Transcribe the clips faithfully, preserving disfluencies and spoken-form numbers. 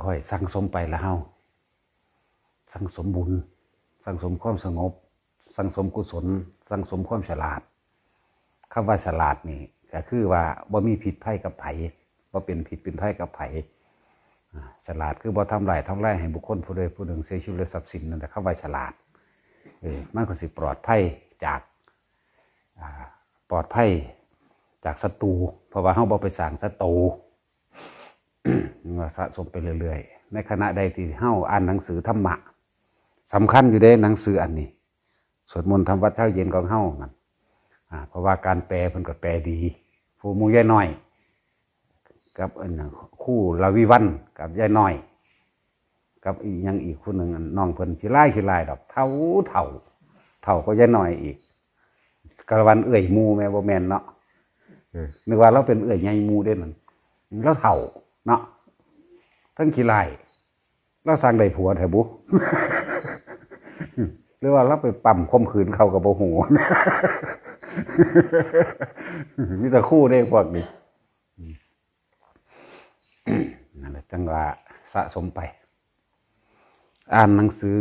ค่อยสั่งสมไปละเฮา สั่งสมบุญ สั่งสมความสงบ สั่งสมกุศล สั่งสมความฉลาด คำว่าฉลาดนี่ก็คือว่าบ่มีพิษภัยกับไผ บ่เป็นพิษเป็นภัยกับไผ อ่า ฉลาดคือบ่ทำร้ายทำลายให้บุคคลผู้ใดผู้หนึ่งเสียชีวิตและทรัพย์สิน นั่นแหละคำว่าฉลาด เออ มันก็สิปลอดภัยจาก อ่า ปลอดภัยจากศัตรู เพราะว่าเฮาบ่ไปสร้างศัตรู ว่าสะสมไปเรื่อยๆ ในขณะใดที่เฮาอ่านหนังสือธรรมะ สำคัญอยู่เด้หนังสืออันนี้ สวดมนต์ทำวัดเช้าเย็นของเฮานั่น อ่า เพราะว่าการแปลเพิ่นก็แปลดี ผู้หมู่ยายน้อย กับอันนั้น ครูลาวิวัลย์กับยายน้อย กับอีกหยังอีกผู้หนึ่ง อันน้องเพิ่นขี้ร้ายขี้ร้ายดอก เฒ่าเฒ่า เฒ่าก็ยายน้อยอีก กะวันเอื้อยหมู่แม่ บ่แม่นเนาะ เออ นึกว่าเราเป็นเอื้อยใหญ่หมู่เด้นั่น เราเฒ่าเนาะ ทั้งขี้ร้าย เราสั่งได้ผัวแท้บุ หรือว่าเราไปปั๊มข่มขืนเขาก็บ่ฮู้ มีแต่ครูเด้พวกนี้ นั่นแหละ จังว่าสะสมไป อ่านหนังสือ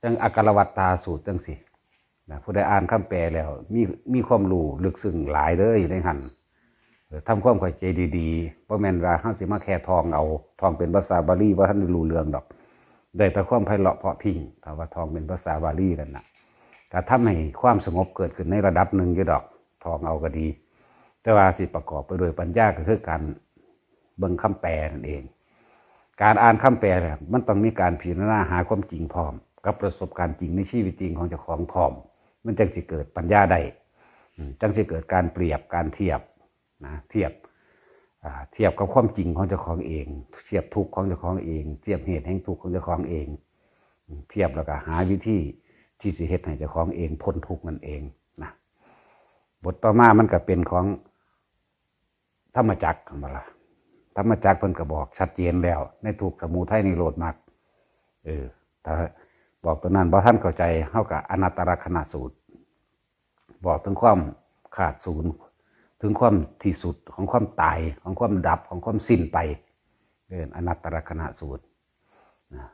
จังอักขวัตตาสูตรจังสินะ ผู้ใดอ่านคำแปลแล้ว มี มีความรู้ลึกซึ้งหลายเลยในหั่น เออ ทำความเข้าใจดีๆ บ่แม่นว่าเฮาสิมาแค่ท่องเอา ท่องเป็นภาษาบาลีบ่ทันได้รู้เรื่องดอก ได้แต่ความไพเราะเพราะพริ้ง ถ้าว่าท่องเป็นภาษาบาลีนั่นน่ะ ก็ทำให้ความสงบเกิดขึ้นในระดับหนึ่งอยู่ดอก ท่องเอาก็ดี แต่ว่าสิประกอบไปด้วยปัญญาก็คือการเบิ่งคำแปลนั่นเอง การอ่านคำแปลเนี่ย มันต้องมีการพิจารณาหาความจริงพร้อม กับประสบการณ์จริงในชีวิตจริงของเจ้าของพร้อม มันจังสิเกิดปัญญาได้ อืม จังสิเกิดการเปรียบ การเทียบ นะ เทียบ อ่า เทียบกับความจริงของเจ้าของเอง เทียบทุกข์ของเจ้าของเอง เทียบเหตุแห่งทุกข์ของเจ้าของเอง อืม เทียบแล้วก็หาวิธีที่สิเฮ็ดให้เจ้าของเองพ้นทุกข์นั่นเองนะ บทต่อมามันก็เป็นของธรรมจักร หั่นบ่ล่ะ ธรรมจักรเพิ่นก็บอกชัดเจนแล้ว ในทุกข์ สมุทัย นิโรธ มรรค เออ ถ้าบอกตัวนั้นบ่ทันเข้าใจ เฮาก็อนัตตลักษณสูตร บอกถึงความขาดสูญ ถึงความที่สุดของความตาย ของความดับ ของความสิ้นไป เอิ้นอนัตตลักษณสูตรนะ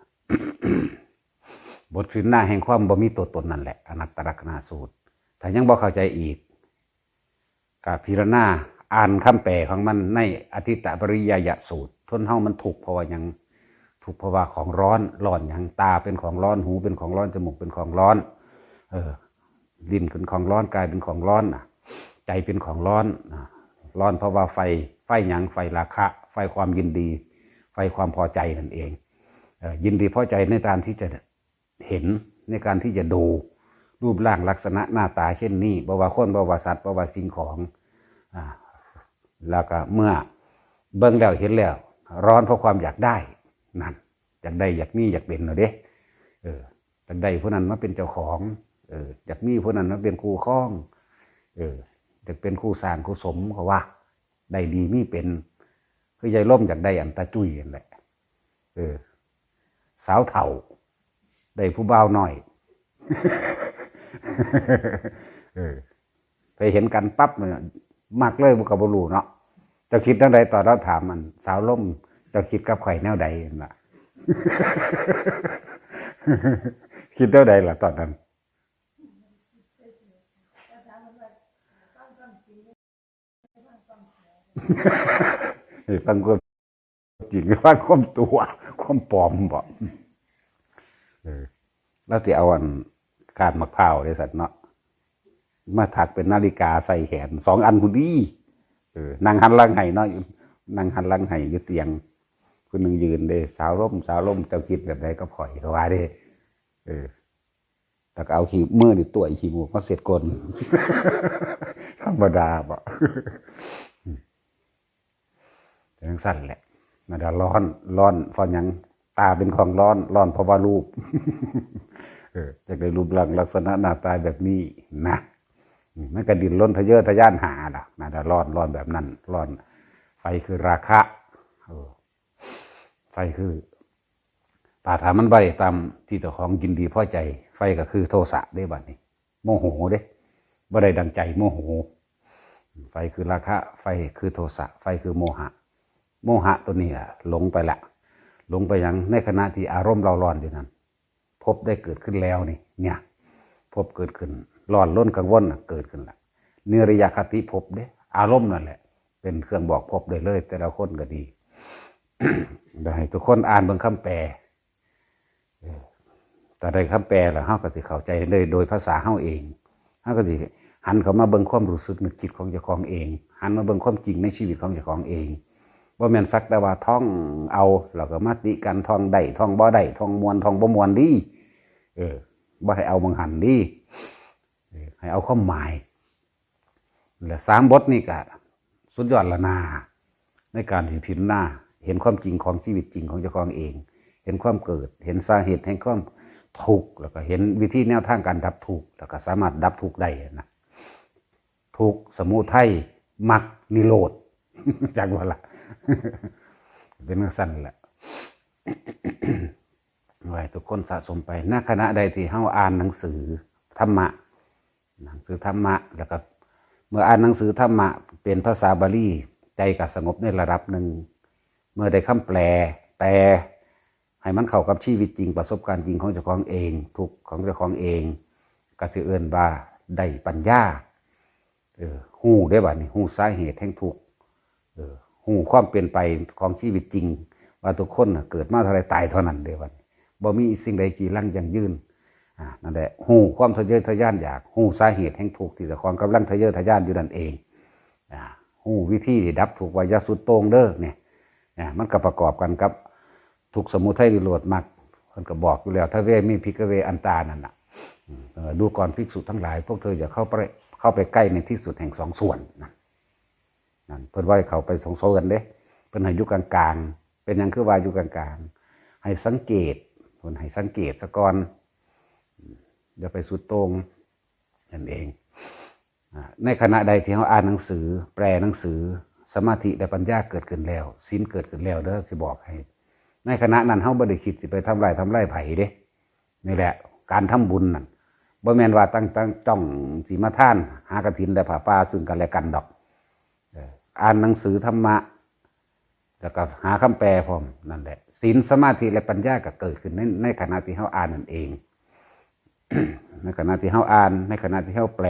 บทพิจารณาแห่งความบ่มีตัวตนนั่นแหละ อนัตตลักษณสูตร ถ้ายังบ่เข้าใจอีก ก็พิจารณาอ่านคำแปลของมันในอทิตตปริยายสูตร คนเฮามันทุกข์เพราะว่าหยัง ทุกข์เพราะว่าของร้อน ร้อนหยัง ตาเป็นของร้อน หูเป็นของร้อน จมูกเป็นของร้อน เออ ลิ้นเป็นของร้อน กายเป็นของร้อนน่ะ ใจเป็นของร้อนน่ะ ร้อนเพราะว่าไฟ ไฟหยัง ไฟราคะ ไฟความยินดี ไฟความพอใจนั่นเอง เอ่อ ยินดีพอใจในการที่จะเห็น ในการที่จะดูรูปร่างลักษณะหน้าตาเช่นนี้ บ่ว่าคน บ่ว่าสัตว์ บ่ว่าสิ่งของ อ่า แล้วก็เมื่อเบิ่งแล้วเห็นแล้ว ร้อนเพราะความอยากได้ นั่น อยากได้ อยากมี อยากเป็นน่ะเด้ เออ อยากได้ผู้นั้นมาเป็นเจ้าของ เออ อยากมีผู้นั้นมาเป็นคู่ครอง เออ อยากเป็นคู่สร้างคู่สม เขาว่า ได้ดีมีเป็น คือยายลมอยากได้อันตาจุ้ยนั่นแหละ เออ สาวเฒ่า ได้ผู้บ่าวน้อย เออ ไปเห็นกันปั๊บเนี่ย มักเลย บ่ก็บ่รู้เนาะ เจ้าคิดแนวใดตอนเราถามมัน สาวลม เจ้าคิดกับข่อยแนวใดนั่นล่ะ คิดแนวใดล่ะตอนนั้น ให้ฟังความจริง ฟังความตั๋ว ความปลอมบ่ เออ แล้วสิเอาอันก้านมะพร้าวเด้สัตว์เนาะ มาถักเป็นนาฬิกาใส่แขน สองอันพุ้นดี เออ นั่งหันหลังให้เนาะ นั่งหันหลังให้อยู่เตียง ผู้หนึ่งยืนเด้ สาวลม สาวลม เจ้าคิดแบบใดกับข่อย เขาว่าเด้ เออ แล้วก็เอาขี้มือนี่ตวยขี้มูกมาเช็ดก้น ธรรมดาบ่ จังซั่นแหละ นั่นล่ะ ร้อน ร้อน เพราะหยัง ตาเป็นของร้อน ร้อนเพราะว่ารูป เออ อยากได้รูปร่างลักษณะหน้าตาแบบนี้นะ อืม มันก็ดิ้นรนทะเยอทะยานหาล่ะ นั่นล่ะ ร้อน ร้อนแบบนั้น ร้อน ไฟคือราคะ เออ ไฟคือ ถ้า ถ้ามันบ่ได้ตามที่เจ้าของยินดีพอใจ ไฟก็คือโทสะเด้บัดนี้ โมโหเด้ บ่ได้ดังใจ โมโห ไฟคือราคะ ไฟคือโทสะ ไฟคือโมหะ โมหะตัวนี้อะหลงไปละ หลงไปหยัง ในขณะที่อารมณ์เร่าร้อนอยู่นั่น ภพได้เกิดขึ้นแล้วนี่ เนี่ย ภพเกิดขึ้น ร้อนรนกังวลน่ะเกิดขึ้นละ นิรยาคติภพเด้ อารมณ์นั่นแหละ เป็นเครื่องบอกภพได้เลย แต่ละคนก็ดี เดี๋ยวให้ทุกคนอ่านเบิ่งคำแปล เออ แต่ได้คำแปลแล้วเฮาก็สิเข้าใจเลยโดยภาษาเฮาเอง เฮาก็สิหันเข้ามาเบิ่งความรู้สึกนึกคิดของเจ้าของเอง หันมาเบิ่งความจริงในชีวิตของเจ้าของเอง บ่แม่นสักแต่ว่าท่องเอา แล้วก็มาติกัน ท่องได้ ท่องบ่ได้ ท่องม่วน ท่องบ่ม่วนดี เออ บ่ให้เอาหม่องหั่นดี เออ ให้เอาความหมาย และสามบทนี่ก็สุดยอดละนา ในการที่พิจารณาเห็นความจริงของชีวิตจริงของเจ้าของเอง เห็นความเกิด เห็นสาเหตุแห่งความทุกข์ แล้วก็เห็นวิธีแนวทางการดับทุกข์ แล้วก็สามารถดับทุกข์ได้นะ ทุกข์ สมุทัย มรรค นิโรธ จักว่าละ เป็นจั่งซั่นแหละ ไว้ทุกคนสะสมไป ณ ขณะใดที่เฮาอ่านหนังสือธรรมะ หนังสือธรรมะ แล้วก็เมื่ออ่านหนังสือธรรมะเป็นภาษาบาลี ใจก็สงบในระดับหนึ่ง เมื่อได้คำแปล แปลให้มันเข้ากับชีวิตจริง ประสบการณ์จริงของเจ้าของเอง ทุกข์ของเจ้าของเอง ก็สิเอิ้นว่าได้ปัญญา เออ ฮู้ได้บัดนี้ ฮู้สาเหตุแห่งทุกข์ เออ ฮู้ความเป็นไปของชีวิตจริง ว่าทุกคนน่ะเกิดมาเท่าใดตายเท่านั้นเด้บัดนี้ บ่มีสิ่งใดจีรังยั่งยืน อ่า นั่นแหละ ฮู้ความทะเยอทะยานอยาก ฮู้สาเหตุแห่งทุกข์ที่เจ้าของกำลังทะเยอทะยานอยู่นั่นเอง อ่า ฮู้วิธีดับทุกข์ว่าอย่าสุดโต่งเด้อเนี่ย อ่า มันก็ประกอบกันกับทุกข์ สมุทัย นิโรธ มรรค เพิ่นก็บอกอยู่แล้ว ทเว มิ ภิกขเว อัตตา นั่นน่ะ อืม เออ ดูก่อนภิกษุทั้งหลาย พวกเธออย่าเข้าไป เข้าไปใกล้ในที่สุดแห่งสองส่วนนะ นั่น เพิ่นว่าให้เข้าไปสองส่วนเด้ เพิ่นให้อยู่กลางๆ เป็นหยังคือว่าอยู่กลางๆ ให้สังเกต เพิ่นให้สังเกตซะก่อน อืม อย่าไปสุดโต่ง นั่นเอง อ่า ในขณะใดที่เฮาอ่านหนังสือ แปลหนังสือ สมาธิและปัญญาเกิดขึ้นแล้ว ศีลเกิดขึ้นแล้วเด้อ สิบอกให้ ในขณะนั้นเฮาบ่ได้คิดสิไปทำร้าย ทำลายไผเด้ นี่แหละ การทำบุญนั่น บ่แม่นว่าตั้ง ตั้งจ้องสิมาทาน หากฐินและผ้าป่าซึ่งกันและกันดอก เออ อ่านหนังสือธรรมะ แล้วก็หาคำแปลพร้อม นั่นแหละ ศีล สมาธิ และปัญญาก็เกิดขึ้นใน ในขณะที่เฮาอ่านนั่นเอง ในขณะที่เฮาอ่าน ในขณะที่เฮาแปล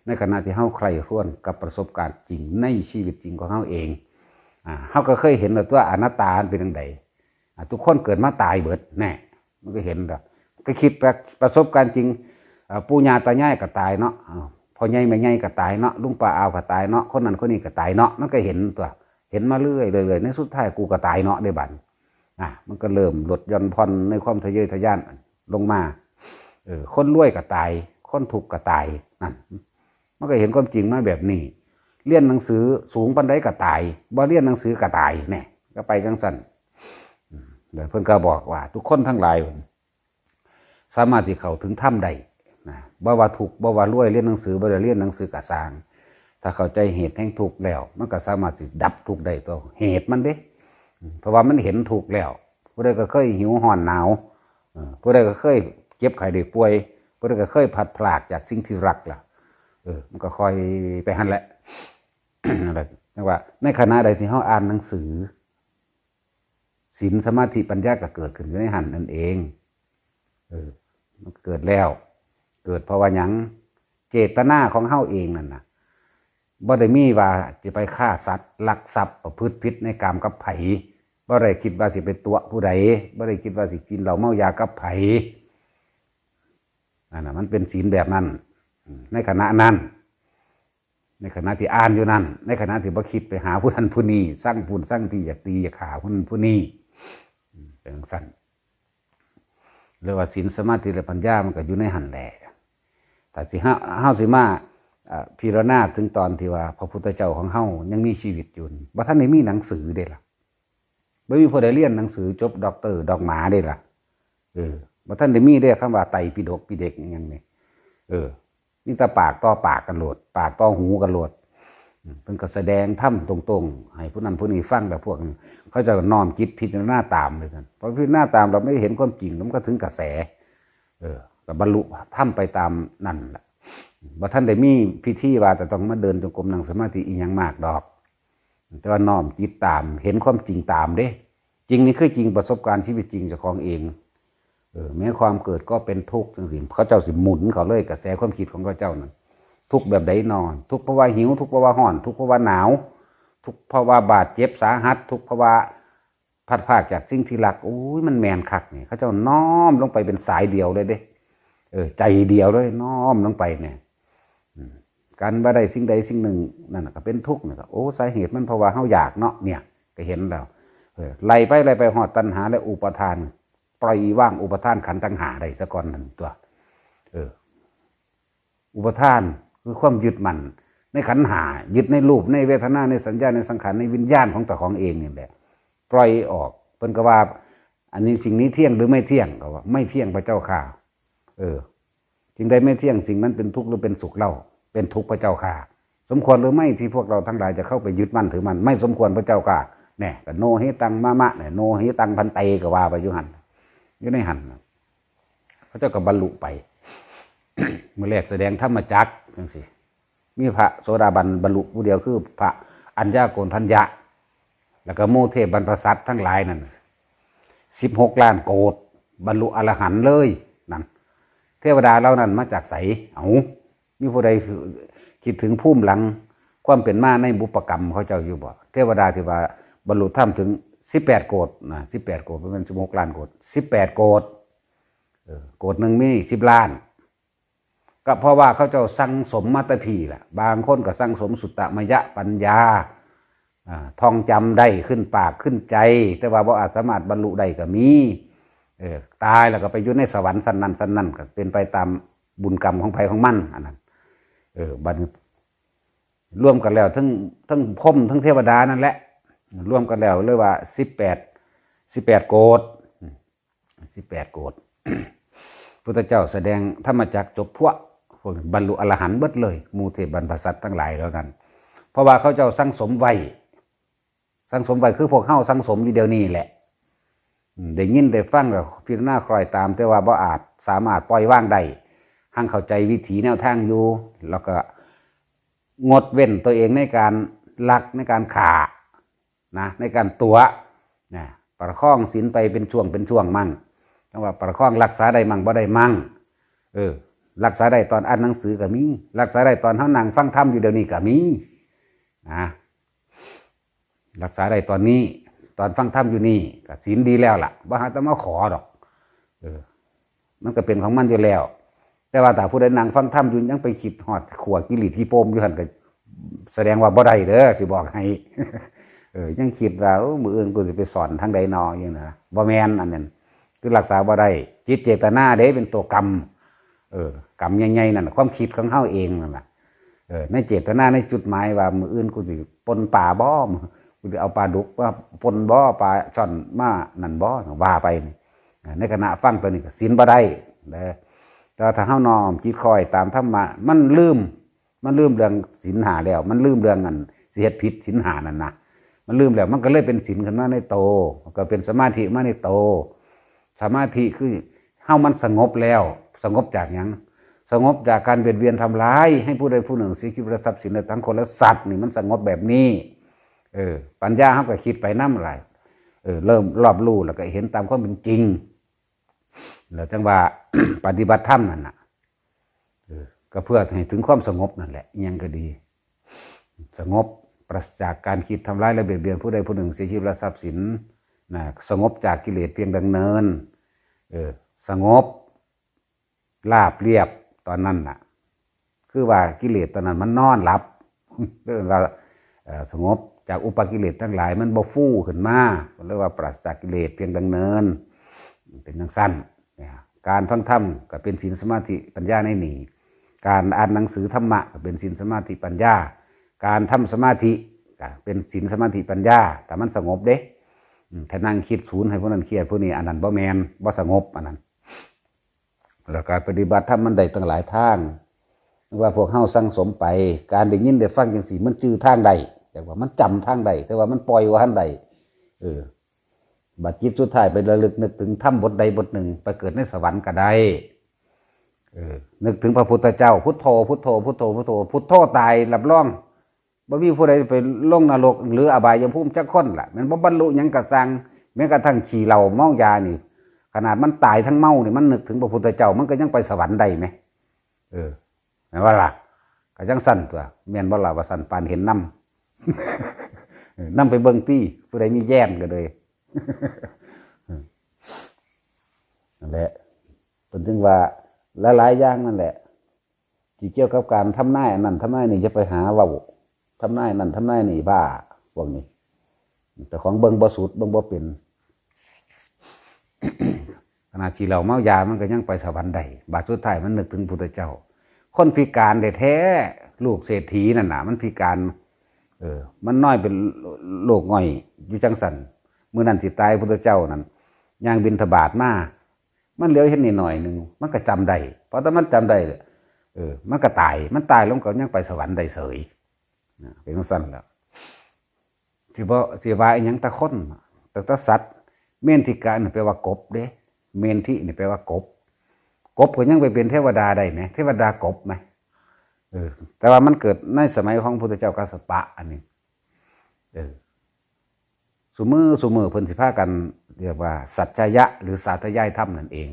ในขณะที่เฮาใคร่ครวญกับประสบการณ์จริงในชีวิตจริงของเฮาเอง อ่า เฮาก็เคยเห็นแล้วตัวอนัตตามันเป็นจั่งใด อ่า ทุกคนเกิดมาตายเบิดแน่ มันก็เห็นแล้ว ก็คิดว่าประสบการณ์จริง อ่า ปู่ย่าตายายก็ตายเนาะ อ่า พ่อใหญ่แม่ใหญ่ก็ตายเนาะ ลุงป้าอาก็ตายเนาะ คนนั้นคนนี้ก็ตายเนาะ มันก็เห็นตัว เห็นมาเรื่อยๆ ในสุดท้ายกูก็ตายเนาะ ได้บัด อ่ะ มันก็เริ่มลดหย่อนผ่อนในความทะเยอทะยานลงมา เออ คนรวยก็ตาย คนทุกข์ก็ตาย นั่น มันก็เห็นความจริงมาแบบนี้ เรียนหนังสือสูงปานใดก็ตาย บ่เรียนหนังสือก็ตาย แน่ ก็ไปจั่งซั่น อืม แล้วเพิ่นก็บอกว่าทุกคนทั้งหลาย สามารถที่เข้าถึงธรรมได้นะ บ่ว่าทุกข์ บ่ว่ารวย เรียนหนังสือ บ่ได้เรียนหนังสือก็ซ่าง ถ้าเข้าใจเหตุแห่งทุกข์แล้ว มันก็สามารถสิดับทุกข์ได้ตัว เหตุมันเด้ อืม เพราะว่ามันเห็นทุกข์แล้ว ผู้ใดก็เคยหิวร้อนหนาว เออ ผู้ใดก็เคยเจ็บไข้ได้ป่วย ผู้ใดก็เคยพลัดพรากจากสิ่งที่รักล่ะ เออ มันก็ค่อยไปหั่นแหละ นั่นแหละ จั่งว่าในขณะใดที่เฮาอ่านหนังสือ ศีล สมาธิ ปัญญาก็เกิดขึ้นอยู่ในหั่นนั่นเอง เออ มันเกิดแล้ว เกิดเพราะว่าหยัง เจตนาของเฮาเองนั่นน่ะ บ่ได้มีว่าสิไปฆ่าสัตว์ ลักทรัพย์ ประพฤติผิดในกามกับไผ บ่ได้คิดว่าสิไปตั๋วผู้ใด บ่ได้คิดว่าสิกินเหล้าเมายากับไผ นั่นน่ะ มันเป็นศีลแบบนั้น อืม ในขณะนั้น ในขณะที่อ่านอยู่นั่น ในขณะที่บ่คิดไปหาผู้นั้นผู้นี้ ซังผู้ซังพี่ อยากตีอยากฆ่าผู้นั้นผู้นี้ อืม เป็นจั่งซั่น เรียกว่าศีล สมาธิ และปัญญามันก็อยู่ในหั่นแหละ แต่สิเฮา เฮาสิมา เอ่อ พิจารณาถึงตอนที่ว่าพระพุทธเจ้าของเฮายังมีชีวิตอยู่นี่ บ่ทันได้มีหนังสือเด้ล่ะ บ่มีผู้ใดเรียนหนังสือจบด็อกเตอร์ ดอกหมาเด้ล่ะ เออ บ่ทันได้มีเด้คำว่าไตรปิฎก ปิเด็กอิหยังนี่ เออ มีแต่ปากต่อปากกันโลด ปากต่อหูกันโลด อืม เพิ่นก็แสดงธรรมตรงๆ ให้ผู้นั้นผู้นี้ฟัง แล้วพวกนั้นเขาเจ้าก็น้อมจิตพิจารณาตามเลยซั่น พอพิจารณาตามแล้วมันเห็นความจริง แล้วมันก็ถึงกระแส เออ ก็บรรลุธรรมไปตามนั่นล่ะ บ่ทันได้มีพิธีว่าจะต้องมาเดินจงกรมนั่งสมาธิอิหยังมากดอก แต่ว่าน้อมจิตตาม เห็นความจริงตามเด้ จริงนี่คือจริง ประสบการณ์ชีวิตจริงเจ้าของเอง เออ แม้ความเกิดก็เป็นทุกข์จังซี่ เขาเจ้าสิหมุนเขาเลย กระแสความคิดของเขาเจ้านั่น ทุกข์แบบใดนอน ทุกข์เพราะว่าหิว ทุกข์เพราะว่าฮ้อน ทุกข์เพราะว่าหนาว ทุกข์เพราะว่าบาดเจ็บสาหัส ทุกข์เพราะว่าพลัดพรากจากสิ่งที่รัก โอ้ย มันแม่นคักนี่ เขาเจ้าน้อมลงไปเป็นสายเดียวเลยเด้ เออ ใจเดียวเลย น้อมลงไปเนี่ย อืม การบ่ได้สิ่งใดสิ่งหนึ่ง นั่นน่ะก็เป็นทุกข์นี่ก็ โอ้ สาเหตุมันเพราะว่าเฮาอยากเนาะ เนี่ย ก็เห็นแล้ว เออ ไล่ไป ไล่ไปฮอดตัณหาและอุปาทาน ปล่อยวางอุปาทานขันธ์ทั้งห้าได้ซะก่อนนั่นตัว เออ อุปาทานคือความยึดมั่นในขันธ์ห้า ยึดในรูป ในเวทนา ในสัญญา ในสังขาร ในวิญญาณของเจ้าของเองนี่แหละ ปล่อยออก เพิ่นก็ว่า อันนี้สิ่งนี้เที่ยงหรือไม่เที่ยง ก็ว่า ไม่เที่ยงพระเจ้าข้า เออ สิ่งใดไม่เที่ยง สิ่งนั้นเป็นทุกข์หรือเป็นสุขเล่า เป็นทุกข์พระเจ้าข้า สมควรหรือไม่ที่พวกเราทั้งหลายจะเข้าไปยึดมั่นถือมั่น ไม่สมควรพระเจ้าข้า แน่ ก็โนเหตังมะมะ เนี่ย โนเหตังพันเต ก็ว่าไปอยู่หั่น อยู่ในหั่นน่ะ เขาเจ้าก็บรรลุไป มื้อแรกแสดงธรรมจักรจังซี่ มีพระโสดาบันบรรลุผู้เดียวคือพระอัญญาโกณฑัญญะ แล้วก็หมู่เทพบรรพสัตว์ทั้งหลายนั่น สิบหกล้านโกด บรรลุอรหันต์เลยนั่น เทวดาเหล่านั้นมาจากไส เอ้า มีผู้ใดคิดถึงภูมิหลังความเป็นมาในบุพกรรมเขาเจ้าอยู่บ่ เทวดาที่ว่าบรรลุธรรมถึง สิบแปดโกดนะ สิบแปดโกด บ่แม่นสิบหกล้านโกด สิบแปดโกด เออ โกดหนึ่งมีสิบล้าน ก็เพราะว่าเขาเจ้าสั่งสมมาแต่พี้ล่ะ บางคนก็สั่งสมสุตตมยปัญญา อ่า ท่องจำได้ขึ้นปากขึ้นใจ แต่ว่าบ่อาจสามารถบรรลุได้ก็มี เออ ตายแล้วก็ไปอยู่ในสวรรค์ชั้นนั้นชั้นนั้น ก็เป็นไปตามบุญกรรมของไผของมัน อันนั้น เออ บัดนี้ รวมกันแล้วทั้ง ทั้งพรหมทั้งเทวดานั่นแหละ รวมกันแล้วเลยว่า สิบแปด สิบแปดโกด สิบแปดโกด พุทธเจ้าแสดงธรรมจักรจบพวก พวกบรรลุอรหันต์เบิดเลย หมู่เทพบรรพสัตว์ทั้งหลายเหล่านั้น เพราะว่าเขาเจ้าสั่งสมไว้ สั่งสมไว้คือพวกเฮาสั่งสมอยู่เดี๋ยวนี้แหละ อืม ได้ยินได้ฟังก็พิจารณาคล้อยตาม แต่ว่าบ่อาจสามารถปล่อยวางได้ หังเข้าใจวิถีแนวทางอยู่ แล้วก็งดเว้นตัวเองในการลัก ในการฆ่า นะ ในการตั๋ว นะ ประคองศีลไปเป็นช่วงเป็นช่วงมั่ง จั่งว่าประคองรักษาได้มั่งบ่ได้มั่ง เออ รักษาได้ตอนอ่านหนังสือก็มี รักษาได้ตอนเฮานั่งฟังธรรมอยู่เดี๋ยวนี้ก็มี นะ รักษาได้ตอนนี้ ตอนฟังธรรมอยู่นี่ก็ศีลดีแล้วล่ะ บ่หาแต่มาขอดอก เออ มันก็เป็นของมันอยู่แล้ว แต่ว่าถ้าผู้ใดนั่งฟังธรรมอยู่ยังไปคิดฮอดขั้วกิเลสขี้โปมอยู่หั่นก็แสดงว่าบ่ได้เด้อ สิบอกให้ เออ ยังคิดว่า โอ้ มื้ออื่นกูสิไปสอนทางใดนอ อย่างนั้นนะ บ่แม่น อันนั้นคือรักษาบ่ได้ จิตเจตนาเด้เป็นตัวกรรม เออ กรรมใหญ่ๆนั่นน่ะ ความคิดของเฮาเองนั่นน่ะ เออ ในเจตนา ในจุดหมายว่ามื้ออื่นกูสิป่นปลาบ่ กูสิเอาปลาดุกมาป่นบ่ ปลาช่อนมานั่นบ่ ว่าไปนี่ ในขณะฟังตัวนี้ก็ศีลบ่ได้เด้อ แต่ว่าถ้าเฮาน้อมจิตคอยตามธรรมะ มันลืม มันลืมเรื่องศีลห้าแล้ว มันลืมเรื่องอันสิเฮ็ดผิดศีลห้านั่นนะ มันลืมแล้ว มันก็เลยเป็นศีลขึ้นมาในโต ก็เป็นสมาธิมาในโต สมาธิคือเฮามันสงบแล้ว สงบจากหยัง สงบจากการเบียดเบียนทำร้าย ให้ผู้ใดผู้หนึ่งเสียชีวิตและทรัพย์สินและทั้งคนและสัตว์นี่มันสงบแบบนี้ เออ ปัญญาเฮาก็คิดไปนำหลาย เออ เริ่มรอบรู้แล้วก็เห็นตามความเป็นจริง แล้วจั่งว่า ปฏิบัติธรรมนั่นน่ะ เออ ก็เพื่อให้ถึงความสงบนั่นแหละ อิหยังก็ดี สงบปราศจากการคิดทำร้ายและเบียดเบียนผู้ใดผู้หนึ่งเสียชีวิตและทรัพย์สิน นะ สงบจากกิเลสเพียงดำเนิน เออ สงบราบเรียบตอนนั้นน่ะ คือว่ากิเลสตอนนั้นมันนอนหลับ เรียกว่า เอ่อ สงบจากอุปกิเลสทั้งหลาย มันบ่ฟูขึ้นมา เรียกว่าปราศจากกิเลสเพียงดำเนิน เป็นจั่งซั่น เนี่ย การฟังธรรมก็เป็นศีลสมาธิปัญญาในนี่ การอ่านหนังสือธรรมะก็เป็นศีลสมาธิปัญญา การทำสมาธิก็เป็นศีลสมาธิปัญญา แต่มันสงบเด้ อืม ถ้านั่งคิดศูนย์ให้ผู้นั้นเครียดผู้นี้ อันนั้นบ่แม่น บ่สงบอันนั้น แล้วการปฏิบัติธรรมมันได้ตั้งหลายทาง ว่าพวกเฮาสั่งสมไป การได้ยินได้ฟังจังซี่ มันจื่อทางได้ แต่ว่ามันจำทางได้ แต่ว่ามันปล่อยบ่ทันได้ เออ บัดจิตสุดท้ายไประลึกนึกถึงธรรมบทใดบทหนึ่ง ไปเกิดในสวรรค์ก็ได้ เออ นึกถึงพระพุทธเจ้า พุทโธ พุทโธ พุทโธ พุทโธ พุทโธตายรับรอง บ่มีผู้ใดไปลงนรกหรืออบายภูมิจักคนล่ะ แม่นบ่บรรลุหยังก็ซ่าง แม้กระทั่งขี้เหล้าเมายานี่ ขนาดมันตายทั้งเมานี่ มันนึกถึงพระพุทธเจ้า มันก็ยังไปสวรรค์ได้ไหม? เออ แม่นบ่ล่ะ? ก็จั่งซั่นตั๊ว แม่นบ่ล่ะ ว่าซั่น ปานเห็นนำ เออ นำไปเบิ่งติ ผู้ใดมีแย้มก็เลย นั่นแหละ เพิ่นถึงว่าหลายๆอย่างนั่นแหละ ที่เกี่ยวกับการทำนายอันนั้นทำนายนี่ อย่าไปหาเว้า ทำนายนั่นทำนายนี่ บ้า พวกนี้ เจ้าของเบิ่งบ่สุด เบิ่งบ่เป็น ขนาดขี้เหล้าเมายามันก็ยังไปสวรรค์ได้ บาดสุดท้ายมันนึกถึงพุทธเจ้า คนพิการแท้ๆ ลูกเศรษฐีนั่นน่ะ มันพิการ เออ มันน้อยเป็นโรคง่อยอยู่จั่งซั่น มื้อนั้นสิตายพุทธเจ้านั่น ย่างบิณฑบาตมา มันเหลียวเห็นนิดหน่อยหนึ่ง มันก็จำได้ เพราะถ้ามันจำได้ เออ มันก็ตาย มันตายแล้วมันก็ยังไปสวรรค์ได้เสย นะ เป็นจั่งซั่นแหละ สิบ่ สิว่าอีหยังแต่คน แต่ แต่สัตว์ เมนทิกะนี่แปลว่ากบเด้ เมนทินี่แปลว่ากบ กบก็ยังไปเป็นเทวดาได้ไหม? เทวดากบไหม? เออ แต่ว่ามันเกิดในสมัยของพุทธเจ้ากัสสปะอันนี้ เออ ซุมื้อ ซุมื้อเพิ่นสิพากันเรียกว่าสัจจายะ หรือสาธยายธรรมนั่นเอง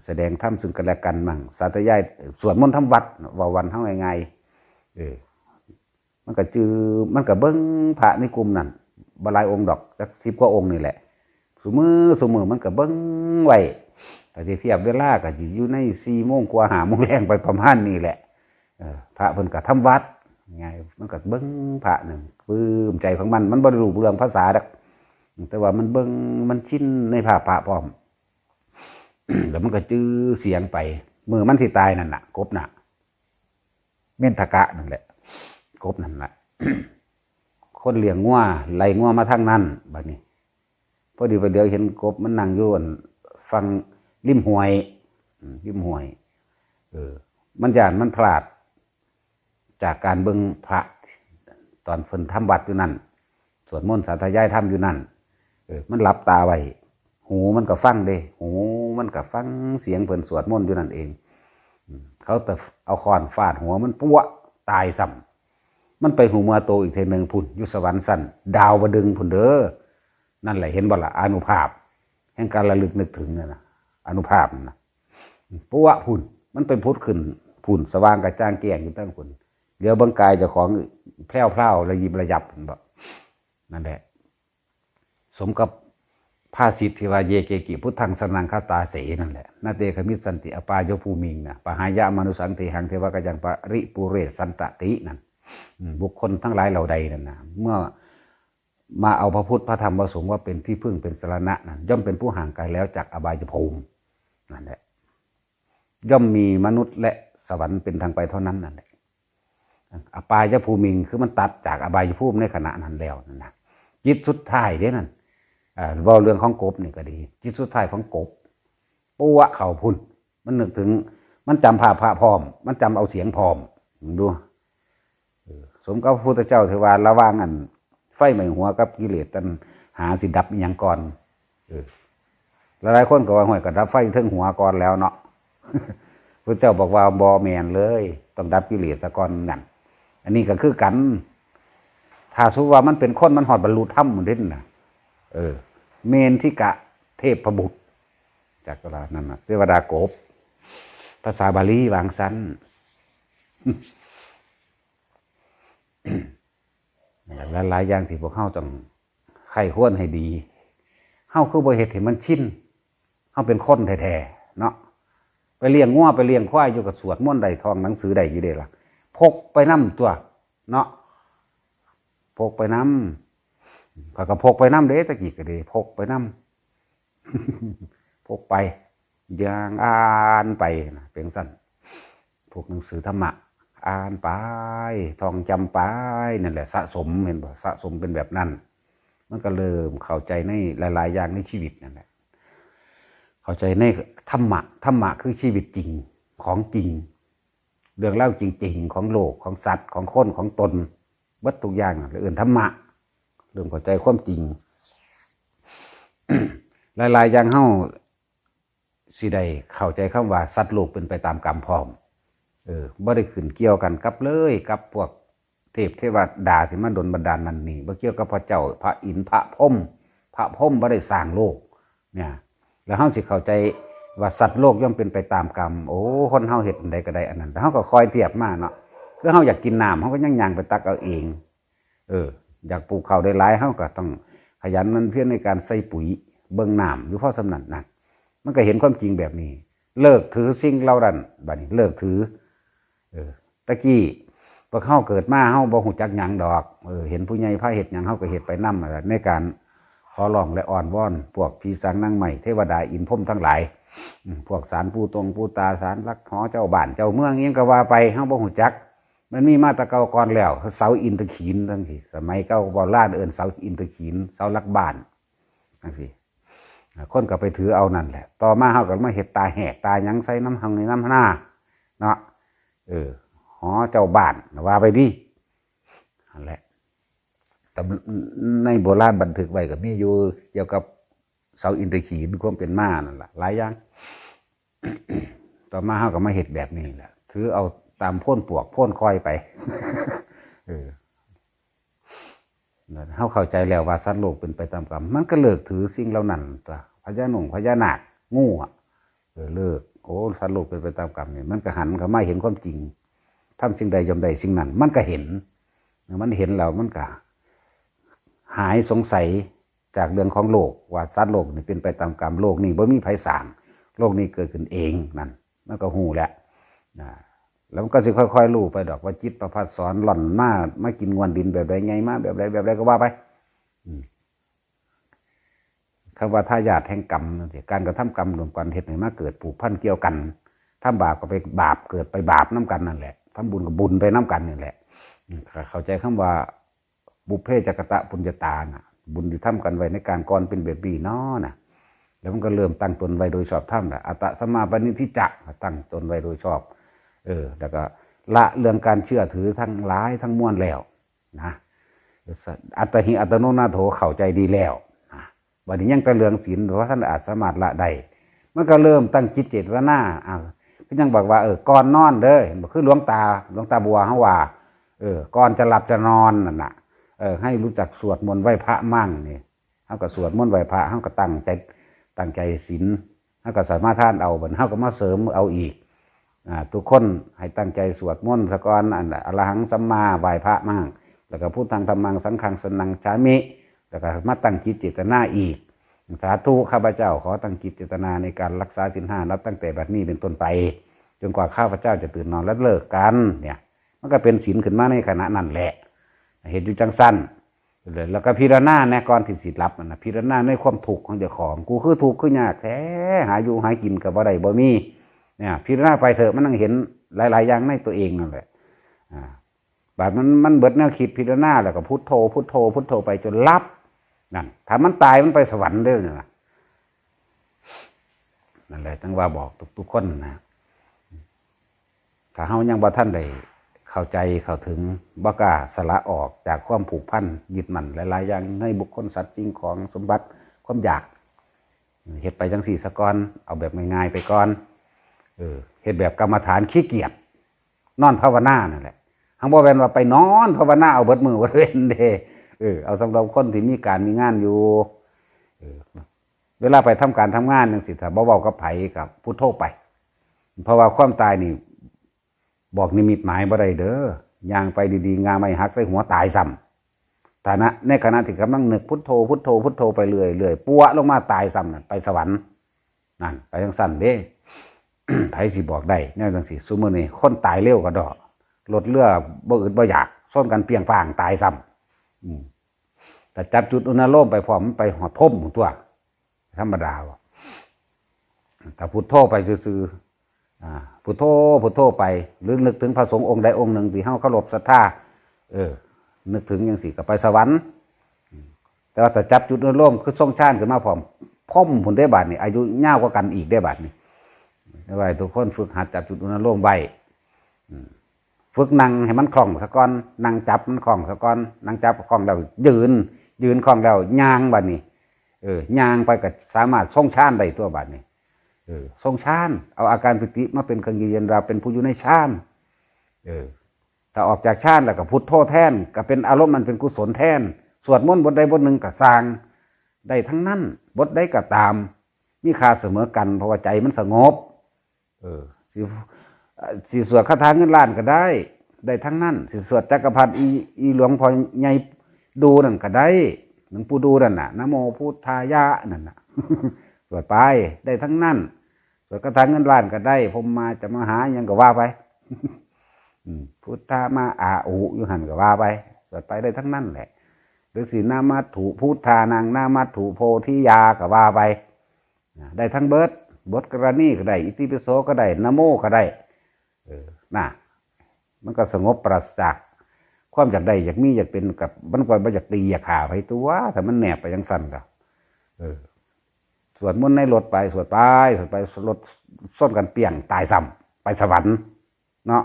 แสดงธรรมซึ่งกันและกันมั่ง สาธยาย สวดมนต์ทำวัด เว้าวันเฮาง่ายๆ เออ มันก็จื่อ มันก็เบิ่งพระในกลุ่มนั่น บ่หลายองค์ดอก จักสิบกว่าองค์นี่แหละ ซุมื้อ ซุมื้อมันก็เบิ่งไว้ ก็สิเทียบเวลาก็สิอยู่ในสี่โมงกว่า ห้าโมงแลงไปประมาณนี้แหละ เออ พระเพิ่นก็ทำวัด ไง มันก็เบิ่งพระนั่น ปลื้มใจของมัน มันบ่ได้รู้เรื่องภาษาดอก แต่ว่ามันเบิ่ง มันชินในภาพพระพร้อม แล้วมันก็จื่อเสียงไป มื้อมันสิตายนั่นน่ะ กบน่ะ เมนทกะนั่นแหละ กบนั่นน่ะ คนเลี้ยงงัว ไล่งัวมาทางนั้น บัดนี้ พอดีไปเหลียวเห็นกบมันนั่งอยู่อันฝั่งริมห้วย อืม ริมห้วย เออ มันย้านมันพลาด จากการเบิ่งพระ ตอนเพิ่นทำวัดอยู่นั่น สวดมนต์สาธยายธรรมอยู่นั่น เออ มันหลับตาไว้ หูมันก็ฟังเด้ หูมันก็ฟังเสียงเพิ่นสวดมนต์อยู่นั่นเอง อืม เขาแต่เอาค้อนฟาดหัวมันปั๊วะ ตายซ้ำ มันไปฮู้เมือโตอีกเทื่อหนึ่งพุ้น อยู่สวรรค์ชั้นดาวดึงส์พุ้นเด้อ นั่นแหละ เห็นบ่ล่ะ อานุภาพแห่งการระลึกนึกถึงนั่นน่ะ อานุภาพนั่นน่ะ ปั๊วะพุ้น มันไปผุดขึ้นพุ้น สว่างกระจ่างแจ้งอยู่เทิงพุ้น เหลียวเบิ่งกายเจ้าของแพรวๆ ระยิบระยับ เห็นบ่ นั่นแหละ สมกับภาษิตที่ว่า เย เก กิ พุทธัง สรณัง คัจฉาเส นั่นแหละ นา เต ขมิสสันติ อปายภูมิง นะ ปะหายะ มานุสสัง เทหัง เทวะกะยัง ปะริปูเรสสันตะติ นั่น อืม บุคคลทั้งหลายเหล่าใดนั่นนะ เมื่อมาเอาพระพุทธพระธรรมพระสงฆ์ว่าเป็นที่พึ่งเป็นสรณะนั่น ย่อมเป็นผู้ห่างไกลแล้วจากอบายภูมิ นั่นแหละ ย่อมมีมนุษย์และสวรรค์เป็นทางไปเท่านั้นนั่นแหละ อปายภูมิง คือมันตัดจากอบายภูมิในขณะนั้นแล้วนั่นนะ จิตสุดท้ายเด้นั่น เอ่อ เว้าเรื่องของกบนี่ก็ดี จิตสุดท้ายของกบ ปั๊วะเข้าพุ้น มันนึกถึง มันจำภาพพระพร้อม มันจำเอาเสียงพร้อม ดู เออ สมกับพระพุทธเจ้าที่ว่าระหว่างอันไฟไหม้หัวกับกิเลสตัณหาสิดับอิหยังก่อน เออ หลายๆคนก็ว่า "ห้วย ก็ดับไฟเทิงหัวก่อนแล้วเนาะ" พระเจ้าบอกว่า "บ่แม่นเลย ต้องดับกิเลสซะก่อน" นั่น อันนี้ก็คือกัน ถ้าสมมุติว่ามันเป็นคน มันฮอดบรรลุธรรมหมดเด้น่ะ เออ เมนทิกะเทพบุตร จักรราชนั่นน่ะ เทวดากบ ภาษาบาลีวางซั่น หลายๆอย่างที่พวกเฮาต้องใคร่ครวญให้ดี เฮาคือบ่เฮ็ดให้มันชิน เฮาเป็นคนแท้ๆ เนาะ ไปเลี้ยงงัวไปเลี้ยงควายอยู่ก็สวดมนต์ได้ ท่องหนังสือได้อยู่เด้ล่ะ พกไปนำตั๊วเนาะ พกไปนำ ข้อยก็พกไปนำเด้ ตะกี้ก็ดี พกไปนำ พกไป ย่างอ่านไปนะ เป็นจั่งซั้น พวกหนังสือธรรมะ อ่านไป ท่องจำไป นั่นแหละ สะสม เห็นบ่ สะสมเป็นแบบนั้น มันก็เริ่มเข้าใจในหลายๆอย่างในชีวิตนั่นแหละ เข้าใจในธรรมะ ธรรมะคือชีวิตจริง ของจริง เรื่องราวจริงๆ ของโลก ของสัตว์ ของคน ของตน เบิดทุกอย่างนั่นแหละ เอิ้นธรรมะ เริ่มเข้าใจความจริง หลายๆอย่างเฮาสิได้เข้าใจคำว่าสัตว์โลกเป็นไปตามกรรมพร้อม เออ บ่ได้ขึ้นเกี่ยวกันกับเลย กับพวกเทพเทวดาสิมาดลบันดาลนั่นนี่ บ่เกี่ยวกับพระเจ้า พระอินทร์ พระพรหม พระพรหมบ่ได้สร้างโลก เนี่ย แล้วเฮาสิเข้าใจว่าสัตว์โลกย่อมเป็นไปตามกรรม โอ้ คนเฮาเฮ็ดอันใดก็ได้อันนั้น แต่เฮาก็คอยเทียบมาเนาะ คือเฮาอยากกินน้ำ เฮาก็ยังย่างไปตักเอาเอง เออ อยากปลูกข้าวได้หลาย เฮาก็ต้องขยันหมั่นเพียรในการใส่ปุ๋ย เบิ่งน้ำอยู่พอส่ำนั้นนะ มันก็เห็นความจริงแบบนี้ เลิกถือสิ่งเหล่านั้น บัดนี้เลิกถือ เออ ตะกี้พวกเฮาเกิดมา เฮาบ่ฮู้จักหยังดอก เออ เห็นผู้ใหญ่พาเฮ็ดหยัง เฮาก็เฮ็ดไปนำนั่นแหละ ในการขอร้องและอ้อนวอน พวกผีสางนางไม้ เทวดาอินทร์พรหมทั้งหลาย อืม พวกศาลปู่ตงปู่ตา ศาลหลักหอเจ้าบ้านเจ้าเมืองอิหยังก็ว่าไป เฮาบ่ฮู้จัก มันมีมาแต่เก่าก่อนแล้ว เสาอินทขีฬจั่งซี้ สมัยเก่าโบราณเอิ้นเสาอินทขีฬ เสาหลักบ้านจั่งซี้ คนก็ไปถือเอานั่นแหละ ต่อมาเฮาก็มาเฮ็ดตาแหกตาหยังใส่น้ำหังในน้ำหน้าเนาะ เออ หอเจ้าบ้านว่าไปดิ นั่นแหละ ตำ- ในโบราณบันทึกไว้ก็มีอยู่ เกี่ยวกับเสาอินทขีฬ ความเป็นมานั่นล่ะ หลายอย่าง ต่อมาเฮาก็มาเฮ็ดแบบนี้แหละ ถือเอาตามโพนปวกโพนคอยไป เออ เฮาเข้าใจแล้วว่าสัตว์โลกเป็นไปตามกรรม มันก็เลิกถือสิ่งเหล่านั้นตั๊ว พญาหนุ่งพญานาค งูอะ เออ เลิก โอ้ สัตว์โลกเป็นไปตามกรรมนี่ มันก็หันเข้ามาเห็นความจริง ทำสิ่งใดย่อมได้สิ่งนั้น มันก็เห็น มันเห็นแล้วมันก็หายสงสัยจากเรื่องของโลก ว่าสัตว์โลกนี่เป็นไปตามกรรม โลกนี่บ่มีไผสร้าง โลกนี่เกิดขึ้นเองนั่น มันก็ฮู้แล้วนะ แล้วมันก็สิค่อยๆรู้ไปดอกว่าจิตประภัสสรหล่อนมา มากินงวนดินแบบใด ใหญ่มาแบบใด แบบใดก็ว่าไป อืม คำว่าทายาทแห่งกรรมจั่งซี้ การกระทำกรรมร่วมกันเฮ็ดให้มาเกิดผูกพันเกี่ยวกัน ทำบาปก็ไปบาป เกิดไปบาปนำกันนั่นแหละ ทำบุญก็บุญไปนำกันนี่แหละ อืม เข้าใจคำว่า บุพเพจักกตปุญญาตาน่ะ บุญที่ทำกันไว้ในการก่อนเป็นแบบนี้เนาะนะ แล้วมันก็เริ่มตั้งตนไว้โดยชอบธรรมล่ะ อัตตะสัมมาปณิธิจะ ตั้งตนไว้โดยชอบ เออ แล้วก็ละเรื่องการเชื่อถือทั้งหลายทั้งมวลแล้วนะ อัตตหิอัตโนนาโถ เข้าใจดีแล้วนะ บัดนี้ยังแต่เรื่องศีล เพราะท่านอาจสามารถละได้ มันก็เริ่มตั้งจิตเจตนา อ่า ก็ยังบอกว่า เออ ก่อนนอนเด้อ เห็นบ่ คือหลวงตา หลวงตาบัวเฮาว่า เออ ก่อนจะหลับจะนอนนั่นน่ะ เออ ให้รู้จักสวดมนต์ไหว้พระมั่งนี่ เฮาก็สวดมนต์ไหว้พระ เฮาก็ตั้งใจ ตั้งใจศีล เฮาก็สมาทานเอา บัดเฮาก็มาเสริมเอาอีก อ่า ทุกคนให้ตั้งใจสวดมนต์ซะก่อน อันอรหังสัมมา ไหว้พระมั่ง แล้วก็พุทธังธัมมังสังฆังสรณังคัจฉามิ แล้วก็มาตั้งจิตเจตนาอีก สาธุ ข้าพเจ้าขอตั้งจิตเจตนาในการรักษาศีลห้านับตั้งแต่บัดนี้เป็นต้นไป จนกว่าข้าพเจ้าจะตื่นนอนและเลิกกัน เนี่ย มันก็เป็นศีลขึ้นมาในขณะนั้นแหละ เฮ็ดอยู่จั่งซั่น แล้วก็พิจารณาแหน่ ก่อนที่สิหลับนั่นน่ะ พิจารณาในความทุกข์ของเจ้าของ กูคือทุกข์คือยากแท้ หาอยู่หากินก็บ่ได้บ่มี เนี่ย พิจารณาไปเถอะ มันต้องเห็นหลายๆอย่างในตัวเองนั่นแหละ อ่า บาดมัน มันเบิดแนวคิด พิจารณาแล้วก็พุทโธ พุทโธ พุทโธไปจนหลับ นั่น ถ้ามันตายมันไปสวรรค์เด้อนั่นน่ะ นั่นแหละ จั่งว่าบอกทุกๆคนนะ ถ้าเฮายังบ่ทันได้เข้าใจเข้าถึง บ่กล้าสละออกจากความผูกพันยึดมั่นหลายๆอย่างในบุคคลสัตว์สิ่งของสมบัติความอยาก เฮ็ดไปจั่งซี้ซะก่อน เอาแบบง่ายๆไปก่อน เออ เฮ็ดแบบกรรมฐานขี้เกียจ นอนภาวนานั่นแหละ หังบ่แม่นว่าไปนอนภาวนาเอาเบิดมื้อเบิดเว็นเด้ เออ เอาสำหรับคนที่มีการมีงานอยู่ เออ เวลาไปทำการทำงานจั่งซี้ ถ้าบ่เว้ากับไผก็พุทโธไป เพราะว่าความตายนี่บอกนิมิตหมายบ่ได้เด้อ ย่างไปดีๆ งาไม้หักใส่หัวตายซ้ำ ฐานะ ในขณะที่กำลังนึกพุทโธ พุทโธ พุทโธไปเรื่อยๆ ปัวะลงมาตายซ้ำนั่น ไปสวรรค์ นั่น ไปจั่งซั่นเด้ ไผสิบอกได้ แนวจั่งซี้ ซุมื้อนี้คนตายเร็วกะด้อ รถเรือบ่อึดบ่อยาก ชนกันเปี้ยงป้างตายซ้ำ อืม ถ้าจับจุดอนุโลมไปพร้อม มันไปฮอดพรหมพู้นตั๊ว ธรรมดาบ่ ถ้าพุทโธไปซื่อๆ อ่า พุทโธ พุทโธไป หรือนึกถึงพระสงฆ์องค์ใดองค์หนึ่งที่เฮาเคารพศรัทธา เออ นึกถึงจั่งซี้ก็ไปสวรรค์ แต่ว่าถ้าจับจุดอนุโลมคือทรงฌานขึ้นมาพร้อม พรหมพู้นเด้บาดนี้ อายุยาวกว่ากันอีกเด้บาดนี้ ไว้ทุกคนฝึกหัดจับจุดอนุโลมไว้ อืม ฝึกนั่งให้มันคล่องซะก่อน นั่งจับมันคล่องซะก่อน นั่งจับคล่องแล้วยืน ยืนคล่องแล้วย่างบาดนี้ เออ ย่างไปก็สามารถทรงฌานได้ตั๊วบาดนี้ เออ ทรงฌาน เอาอาการปีติมาเป็นเครื่องยืนยันว่าเป็นผู้อยู่ในฌาน เออ ถ้าออกจากฌานแล้วก็พุทโธแทน ก็เป็นอารมณ์อันเป็นกุศลแทน สวดมนต์บทใดบทหนึ่งก็ซ่าง ได้ทั้งนั้น บทใดก็ตาม มีค่าเสมอกัน เพราะว่าใจมันสงบ เออ สิ สิสวดคาถาเงินล้านก็ได้ ได้ทั้งนั้น สิสวดจักรพรรดิอี อีหลวงพ่อใหญ่ดูนั่นก็ได้ หลวงปู่ดูนั่นน่ะ นะโมพุทธายะนั่นน่ะ สวดไป ได้ทั้งนั้น สวดคาถาเงินล้านก็ได้ พรหมาจะมาหาหยังก็ว่าไป อืม พุทธามาอาอุอยู่หั่นก็ว่าไป สวดไปได้ทั้งนั้นแหละ หรือสินามัตถุพุทธานัง นามัตถุโพธิยาก็ว่าไป นะ ได้ทั้งเบิด บทกรณีก็ได้ อิติปิโสก็ได้ นะโมก็ได้ เออ น่ะ มันก็สงบปราศจาก ความอยากได้ อยากมี อยากเป็น กับ มันก็บ่อยากตี อยากฆ่าไผตัว ถ้ามันแนบไปจั่งซั่นก็ เออ สวดมนต์ในรถไป สวดไป สวดไป รถชนกันเปี้ยง ตายซ้ำ ไปสวรรค์ เนาะ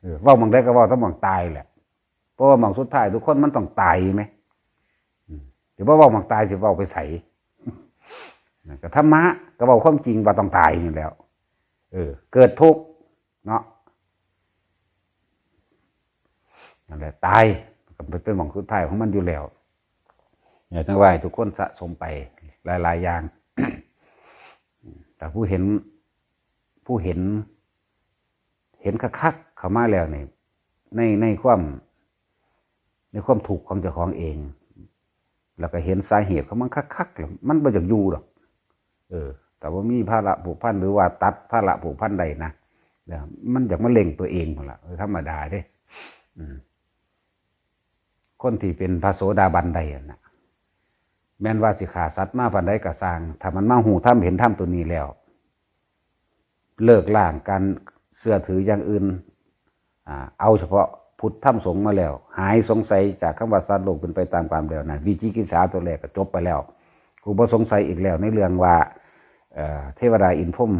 เออ เว้าหม่องใดก็เว้าแต่หม่องตายแหละ เพราะว่าหม่องสุดท้ายทุกคนมันต้องตายแหม อืม สิบ่เว้าหม่องตาย สิเว้าไปไส ก็ธรรมะ ก็เว้าความจริงว่าต้องตายนี่แหล้ว เออ เกิดทุกข์เนาะ นั่นแหละ ตาย ก็เป็นหม่องสุดท้ายของมันอยู่แล้ว เนี่ย จั่งว่าให้ทุกคนสะสมไปหลายๆอย่าง แต่ผู้เห็น ผู้เห็น เห็นคักๆเข้ามาแล้วนี่ ใน ในความ ในความทุกข์ของเจ้าของเอง แล้วก็เห็นสาเหตุของมันคักๆแล้ว มันบ่อยากอยู่ดอก เออ แต่ว่ามีภาระผูกพัน หรือว่าตัดภาระผูกพันได้นะ แล้วมันอยากมาเล่งตัวเองพุ่นล่ะ เออ ธรรมดาเด้ อืม คนที่เป็นพระโสดาบันได้หั่นน่ะ แม้นว่าสิฆ่าสัตว์มาปานใดก็ซ่าง ถ้ามันมาฮู้ธรรมเห็นธรรมตัวนี้แล้ว เลิกล้างการเชื่อถืออย่างอื่น อ่า เอาเฉพาะพุทธธรรมสงฆ์มาแล้ว หายสงสัยจากคำว่าสัตว์โลกเป็นไปตามกรรมแล้วนะ วิจิกิจฉาตัวแรกก็จบไปแล้ว กูบ่สงสัยอีกแล้วในเรื่องว่า เอ่อ เทวดาอินทร์พรหม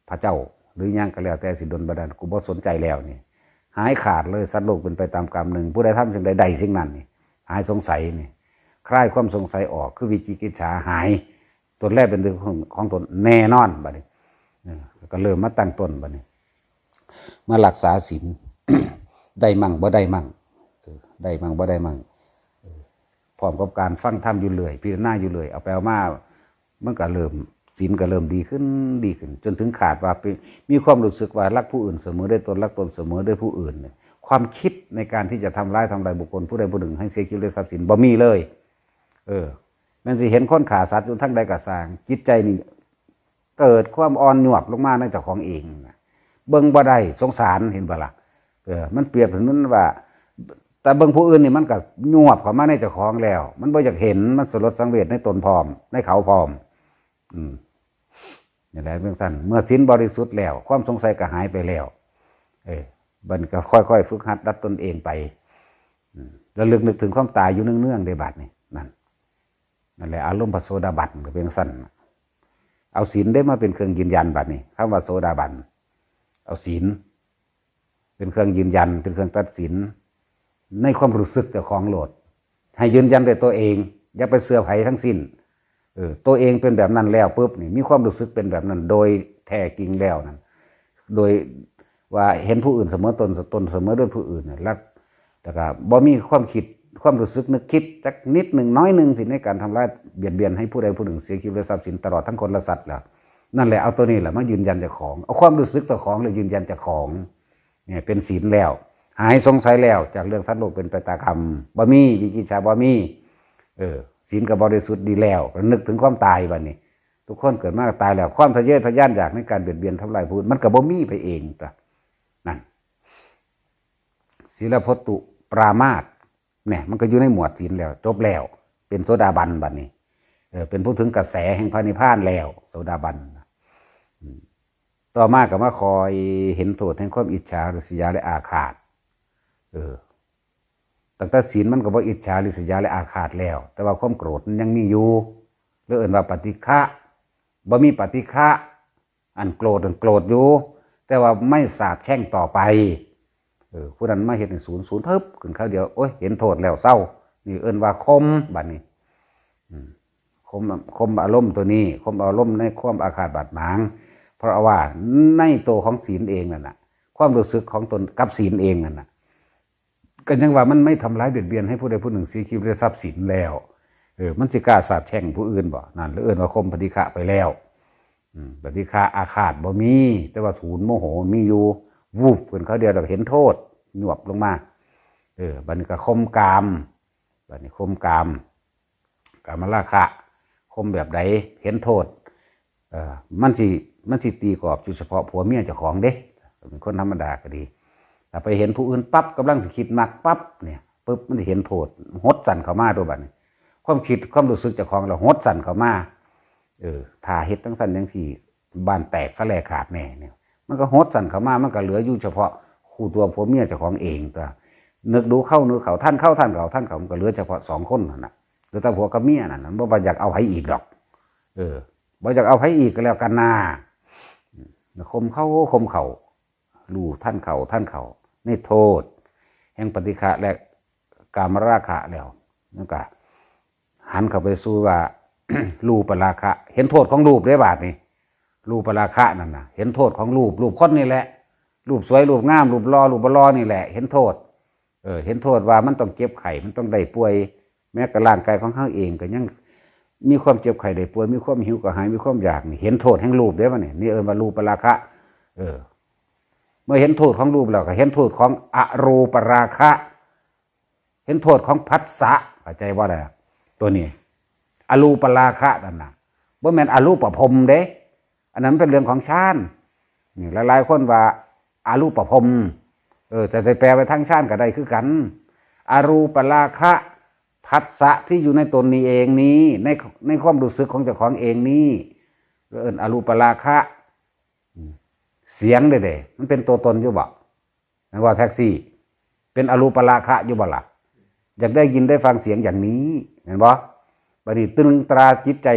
พระเจ้า หรือหยังก็แล้วแต่สิดลบันดาล กูบ่สนใจแล้วนี่ หายขาดเลย สัตว์โลกเป็นไปตามกรรมหนึ่ง ผู้ใดทำสิ่งใดได้สิ่งนั้นนี่ หายสงสัยนี่ คลายความสงสัยออก คือวิจิกิจฉาหาย ตนแรกเป็นเรื่องของ ของตนแน่นอนบัดนี้ เออ ก็เริ่มมาตั้งต้นบัดนี้ มารักษาศีล ได้มั่งบ่ได้มั่ง เออ ได้มั่งบ่ได้มั่ง เออ พร้อมกับการฟังธรรมอยู่เรื่อย พิจารณาอยู่เรื่อย เอาไปเอามา มันก็เริ่ม ศีลก็เริ่มดีขึ้น ดีขึ้น จนถึงขาดว่าเป็น มีความรู้สึกว่ารักผู้อื่นเสมอด้วยตน รักตนเสมอด้วยผู้อื่นเนี่ย ความคิดในการที่จะทำร้ายทำลายบุคคลผู้ใดผู้หนึ่งให้เสียชีวิตและทรัพย์สินบ่มีเลย เออ แม้นสิเห็นคนฆ่าสัตว์อยู่ทางใดก็ซ่าง จิตใจนี่เกิดความอ่อนยวบลงมาในเจ้าของเองนะ เบิ่งบ่ได้ สงสาร เห็นบ่ล่ะ เออ มันเปรียบเหมือนว่า แต่เบิ่งผู้อื่นนี่มันก็ยวบเข้ามาในเจ้าของแล้ว มันบ่อยากเห็น มันสลดสังเวชในตนพร้อม ในเขาพร้อม อืม นี่แหละเรื่องสั้น เมื่อศีลบริสุทธิ์แล้ว ความสงสัยก็หายไปแล้ว เออ มันก็ค่อยๆฝึกหัดดัดตนเองไป อืม ระลึกนึกถึงความตายอยู่เนืองๆ ได้บัดนี้ นั่น นั่นแหละ อารมณ์พระโสดาบันก็เป็นสั้น เอาศีลได้มาเป็นเครื่องยืนยันบัดนี้ คำว่าโสดาบัน เอาศีล เป็นเครื่องยืนยัน เป็นเครื่องตัดสิน ในความรู้สึกเจ้าของโลด ให้ยืนยันด้วยตัวเอง อย่าไปเชื่อไผทั้งสิ้น เออ ตัวเองเป็นแบบนั้นแล้วปุ๊บนี่ มีความรู้สึกเป็นแบบนั้น โดยแท้จริงแล้วนั่น โดยว่าเห็นผู้อื่นเสมอตน ตนเสมอด้วยผู้อื่นเนี่ย แล้ว แล้วก็บ่มีความคิด ความรู้สึกนึกคิดจักนิดหนึ่งน้อยหนึ่งสิ ในการทำร้ายเบียดเบียนให้ผู้ใดผู้หนึ่งเสียชีวิตและทรัพย์สิน ตลอดทั้งคนและสัตว์แล้ว นั่นแหละ เอาตัวนี้แหละมายืนยันเจ้าของ เอาความรู้สึกเจ้าของเลยยืนยันเจ้าของ เนี่ย เป็นศีลแล้ว หายสงสัยแล้วจากเรื่องสัตว์โลกเป็นไปตามกรรม บ่มี วิจิกิจฉาบ่มี เออ ศีลก็บริสุทธิ์ดีแล้ว ระลึกถึงความตายบัดนี้ ทุกคนเกิดมาก็ตายแล้ว ความทะเยอทะยานอยากในการเบียดเบียนทำลายผู้อื่น มันก็บ่มีไปเองตัว นั่น ศีลพจน์ปรามาส เนี่ย มันก็อยู่ในหมวดศีลแล้ว จบแล้ว เป็นโสดาบันบัดนี้ เออ เป็นผู้ถึงกระแสแห่งพระนิพพานแล้ว โสดาบัน อืม ต่อมาก็มาคอยเห็นโทษแห่งความอิจฉาริษยาและอาฆาต เออ ตั้งแต่ศีลมันก็บ่อิจฉาริษยาและอาฆาตแล้ว แต่ว่าความโกรธมันยังมีอยู่ หรือเอิ้นว่าปฏิฆะ บ่มีปฏิฆะ อันโกรธ อันโกรธอยู่ แต่ว่าไม่สาปแช่งต่อไป เออ ผู้นั้นมาเฮ็ดให้สูญ สูญเพิบขึ้นคราวเดียว โอ้ย เห็นโทษแล้วเศร้า นี่เอิ้นว่าข่ม บัดนี้ อืม ข่ม ข่มอารมณ์ตัวนี้ ข่มอารมณ์ในความอาฆาตบาดหมาง เพราะว่าในตัวของศีลเองนั่นน่ะ ความรู้สึกของตนกับศีลเองนั่นน่ะ ก็ยังว่ามันไม่ทำร้ายเบียดเบียนให้ผู้ใดผู้หนึ่งเสียชีวิตและทรัพย์สินแล้ว เออ มันสิกล้าสาปแช่งผู้อื่นบ่ นั่นเลยเอิ้นว่าข่มปฏิฆะไปแล้ว อืม ปฏิฆะอาฆาตบ่มี แต่ว่าศูนย์โมโหมีอยู่ วูบขึ้นคราวเดียวแล้วก็เห็นโทษ หยวบลงมา เออ บัดนี้ก็ข่มกาม บัดนี้ข่มกาม กามราคะ ข่มแบบใด เห็นโทษ เออ มันสิ มันสิตีกรอบอยู่เฉพาะผัวเมียเจ้าของเด้ เป็นคนธรรมดาก็ดี ถ้าไปเห็นผู้อื่นปั๊บ กำลังสิคิดมักปั๊บเนี่ย ปุ๊บ มันสิเห็นโทษ หดสั่นเข้ามาตัวบัดนี้ ความคิด ความรู้สึกเจ้าของแล้วหดสั่นเข้ามา เออ ถ้าเฮ็ดจั่งซั่นจั่งซี้ บ้านแตกสะแลกขาดแน่เนี่ย มันก็หดสั่นเข้ามา มันก็เหลืออยู่เฉพาะคู่ตัวผัวเมียเจ้าของเองตัว นึกดูเข้านึกเข้า ท่านเข้าท่านเข้าท่านเข้า มันก็เหลือเฉพาะสองคนนั่นน่ะ เหลือแต่ผัวกับเมียนั่นน่ะ บ่ว่าอยากเอาไผอีกดอก เออ บ่อยากเอาไผอีกก็แล้วกันนา ข่มเข้า ข่มเข้า รู้ท่านเข้า ท่านเข้า ในโทษ แห่งปฏิฆะและกามราคะแล้ว นั่นก็ หันเข้าไปสู่ว่า รูปราคะ เห็นโทษของรูปเด้บาดนี้ รูปราคะนั่นน่ะ เห็นโทษของรูป รูปคนนี่แหละ รูปสวย รูปงาม รูปหล่อ รูปบ่หล่อนี่แหละ เห็นโทษ เออ เห็นโทษว่ามันต้องเจ็บไข้ มันต้องได้ป่วย แม้กระทั่งร่างกายของเฮาเองก็ยังมีความเจ็บไข้ได้ป่วย มีความหิวกระหาย มีความอยากนี่ เห็นโทษแห่งรูปเด้บัดนี้ นี่เอิ้นว่ารูปราคะ เออ เมื่อเห็นโทษของรูปแล้วก็เห็นโทษของอรูปราคะ เห็นโทษของผัสสะ เข้าใจบ่ล่ะ ตัวนี้ อรูปราคะนั่นน่ะ บ่แม่นอรูปภพเด้ อันนั้นเป็นเรื่องของฌาน นี่หลายๆคนว่าอรูปภพ เออ แต่จะแปลไปทางฌานก็ได้คือกัน อรูปราคะ ผัสสะที่อยู่ในตนนี้เองนี้ ใน ในความรู้สึกของเจ้าของเองนี้ เอิ้นอรูปราคะ อืม เสียงเด้เด้ มันเป็นตัวตนอยู่บ่ แม่นบ่ แท็กซี่ เป็นอรูปราคะอยู่บ่ล่ะ อยากได้ยินได้ฟังเสียงอย่างนี้ แม่นบ่ บัดนี้ตรึงตราจิตใจ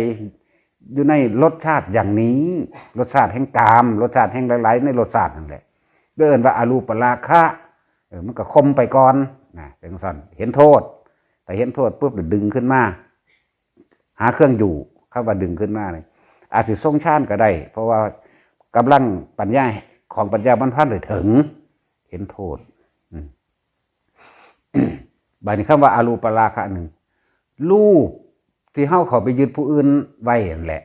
อยู่ในรสชาติอย่างนี้ รสชาติแห่งกาม รสชาติแห่งหลายๆ ในรสชาตินั่นแหละ เอิ้นว่าอรูปราคะ เออ มันก็ข่มไปก่อนนะ จั่งซั่น เห็นโทษ แต่เห็นโทษปุ๊บ ดึงขึ้นมา หาเครื่องอยู่ คำว่าดึงขึ้นมานี่ อาจสิทรงฌานก็ได้ เพราะว่ากำลังปัญญา ของปัญญามันพันได้ถึง เห็นโทษ อืม บัดนี้คำว่าอรูปราคะหนึ่ง รูปที่เฮาเข้าไปยึดผู้อื่นไว้นั่นแหละ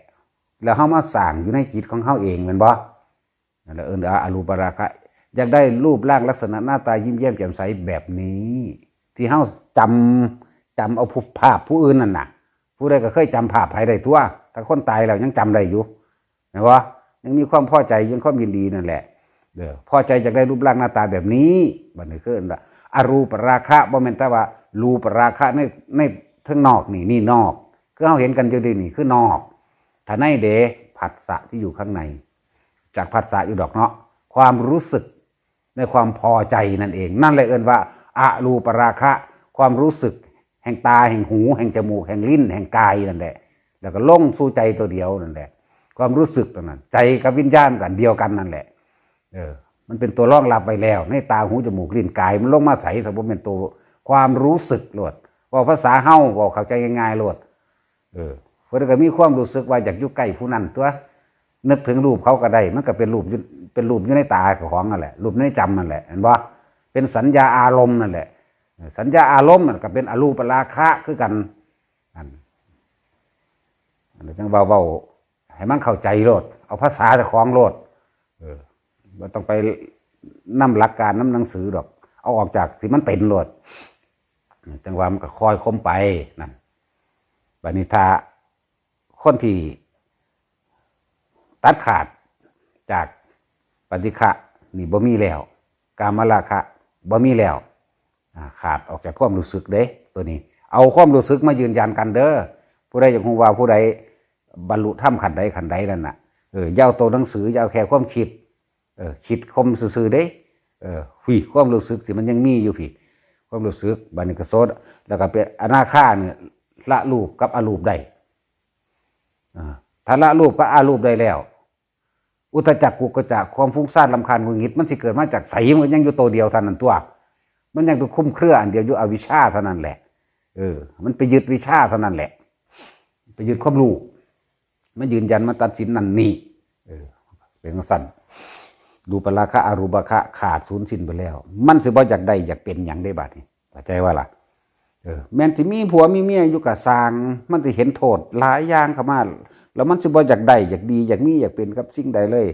แล้วเฮามาสร้างอยู่ในจิตของเฮาเอง แม่นบ่ นั่นแหละเอิ้นว่าอรูปราคะ อยากได้รูปร่างลักษณะหน้าตายิ้มแย้มแจ่มใสแบบนี้ ที่เฮาจำ จำเอาภาพผู้อื่นนั่นน่ะ ผู้ใดก็เคยจำภาพไผได้ตัว ถ้าคนตายแล้วยังจำได้อยู่ แม่นบ่ ยังมีความพอใจ ยังความยินดีนั่นแหละ เด้อ พอใจอยากได้รูปร่างหน้าตาแบบนี้ บัดนี้คือเอิ้นว่าอรูปราคะ บ่แม่นแต่ว่ารูปราคะใน ในทางนอกนี่ นี่นอก คือเฮาเห็นกันอยู่ดีนี่ คือนอก ถ้าในเด้ ผัสสะที่อยู่ข้างใน จากผัสสะอยู่ดอกเนาะ ความรู้สึกในความพอใจนั่นเอง นั่นแหละเอิ้นว่าอรูปราคะ ความรู้สึกแห่งตา แห่งหู แห่งจมูก แห่งลิ้น แห่งกายนั่นแหละ แล้วก็ลงสู่ใจตัวเดียวนั่นแหละ ความรู้สึกตรงนั้น ใจกับวิญญาณกันเดียวกันนั่นแหละ เออ มันเป็นตัวรองรับไว้แล้ว ในตา หู จมูก ลิ้น กาย มันลงมาใส ถ้าบ่แม่นตัวความรู้สึกโลด เว้าภาษาเฮา เว้าเข้าใจง่ายๆโลด เออ เพิ่นก็มีความรู้สึกว่าอยากอยู่ใกล้ผู้นั้นตัว นึกถึงรูปเขาก็ได้ มันก็เป็นรูปอยู่ เป็นรูปอยู่ในตาของนั่นแหละ รูปในจำนั่นแหละ เห็นบ่ เป็นสัญญาอารมณ์นั่นแหละ เออ สัญญาอารมณ์มันก็เป็นอรูปราคะคือกัน นั่น อันนี้จั่งว่าเว้าให้มันเข้าใจโลด เอาภาษาเจ้าของโลด เออ บ่ต้องไปนำหลักการนำหนังสือดอก เอาออกจากที่มันเป็นโลด จั่งว่ามันก็ค่อยข่มไปนั่น บัดนี้ถ้าคนที่ตัดขาดจากปฏิฆะนี่บ่มีแล้ว กามราคะบ่มีแล้ว อ่า ขาดออกจากความรู้สึกเด้ ตัวนี้ เอาความรู้สึกมายืนยันกันเด้อ ผู้ใดอยากรู้ว่าผู้ใดบรรลุธรรมขั้นใดขั้นใดนั่นน่ะ เออ อย่าเอาตัวหนังสือ อย่าเอาแค่ความคิด เออ คิดข่มซื่อๆเด้ เออ หุย ความรู้สึกที่มันยังมีอยู่พี้ ความรู้สึก บัดนี้ก็โสดา แล้วก็เป็นอนาคาเนี่ย ละรูปกับอรูปได้ อ่า ถ้าละรูปกับอรูปได้แล้ว อุทธัจจะกุกุจจะ ความฟุ้งซ่านรำคาญหงุดหงิด มันสิเกิดมาจากไส มันก็ยังอยู่ตัวเดียวเท่านั้นตัว มันยังตัวคลุมเครืออันเดียวอยู่ อวิชชาเท่านั้นแหละ เออ มันไปยึดวิชชาเท่านั้นแหละ ไปยึดความรู้ มันยืนยัน มันตัดสินนั่นนี่ เออ เป็นจั่งซั่น รูปราคะ อรูปราคะ ขาดสูญสิ้นไปแล้ว มันสิบ่อยากได้อยากเป็นหยังได้บาดนี้ เข้าใจว่าล่ะ เออ แม่นสิมีผัวมีเมียอยู่กะซ่าง มันสิเห็นโทษหลายอย่างเข้ามา แล้วมันสิบ่อยากได้ อยากดี อยากมี อยากเป็นกับสิ่งใดเลย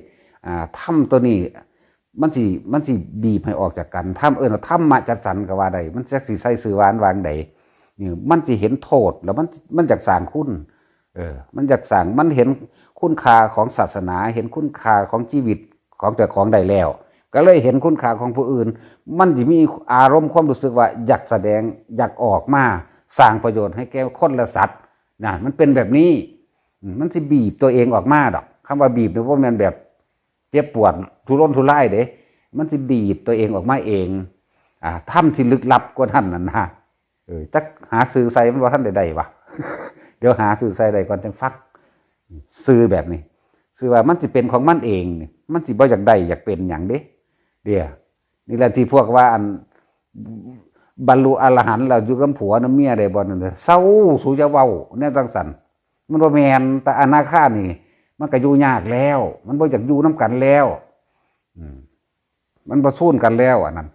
อ่า ธรรมตัวนี้ มันสิ มันสิบีบให้ออกจากกัน ธรรม เอิ้นว่าธรรมะจัดสรรก็ว่าได้ มันจักสิใส่ชื่อว่าอันวางใด นี่ มันสิเห็นโทษ แล้วมัน มันอยากสร้างคุณ เออ มันอยากสร้าง มันเห็นคุณค่าของศาสนา เห็นคุณค่าของชีวิตของเจ้าของได้แล้ว ก็เลยเห็นคุณค่าของผู้อื่น มันสิมีอารมณ์ความรู้สึกว่าอยากแสดง อยากออกมาสร้างประโยชน์ให้แก่คนและสัตว์นะ มันเป็นแบบนี้ อืม มันสิบีบตัวเองออกมาดอก คำว่าบีบเนี่ยบ่แม่นแบบเจ็บปวดทุรนทุรายเด้ มันสิดีดตัวเองออกมาเอง อ่า ธรรมที่ลึกลับกว่านั้นนั่นนะ เออ จักหาชื่อใส่มันบ่ทันได้ได้วะ เดี๋ยวหาชื่อใส่ได้ก่อนจั่งฟัก ชื่อแบบนี้ ชื่อว่ามันสิเป็นของมันเองนี่ มันสิบ่อยากได้อยากเป็นหยังเด้ เดี๋ยว นี่แหละที่พวกว่าอัน บรรลุอรหันต์แล้วอยู่กับผัวนำเมียได้บ่นั่นน่ะ เซา สูอย่าเว้าแนวจั่งซั้น มันบ่แม่น แต่อนาคานี่ มันก็อยู่ยากแล้ว มันบ่อยากอยู่นำกันแล้ว อืม มันบ่ซูนกันแล้ว อันนั้น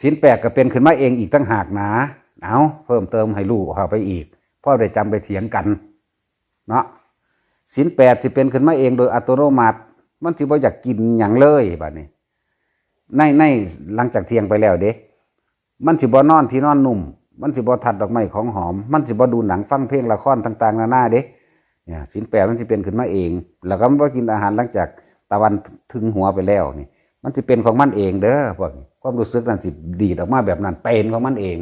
ศีลแปดก็เป็นขึ้นมาเองอีกต่างหากหนา เอา เพิ่มเติมให้รู้เข้าไปอีก พอได้จำไปเถียงกัน เนาะ ศีลแปดสิเป็นขึ้นมาเองโดยอัตโนมัติ มันสิบ่อยากกินหยังเลยบัดนี้ ใน ใน หลังจากเที่ยงไปแล้วเด้ มันสิบ่นอนที่นอนนุ่ม มันสิบ่ทัดดอกไม้ของหอม มันสิบ่ดูหนังฟังเพลงละครต่างๆ นานาเด้ เนี่ย ศีลแปดมันสิเป็นขึ้นมาเอง แล้วก็มันบ่กินอาหารหลังจากตะวันถึงหัวไปแล้วนี่ มันสิเป็นของมันเองเด้อ พวกนี้ ความรู้สึกนั่นสิดีดออกมาแบบนั้น เป็นของมันเอง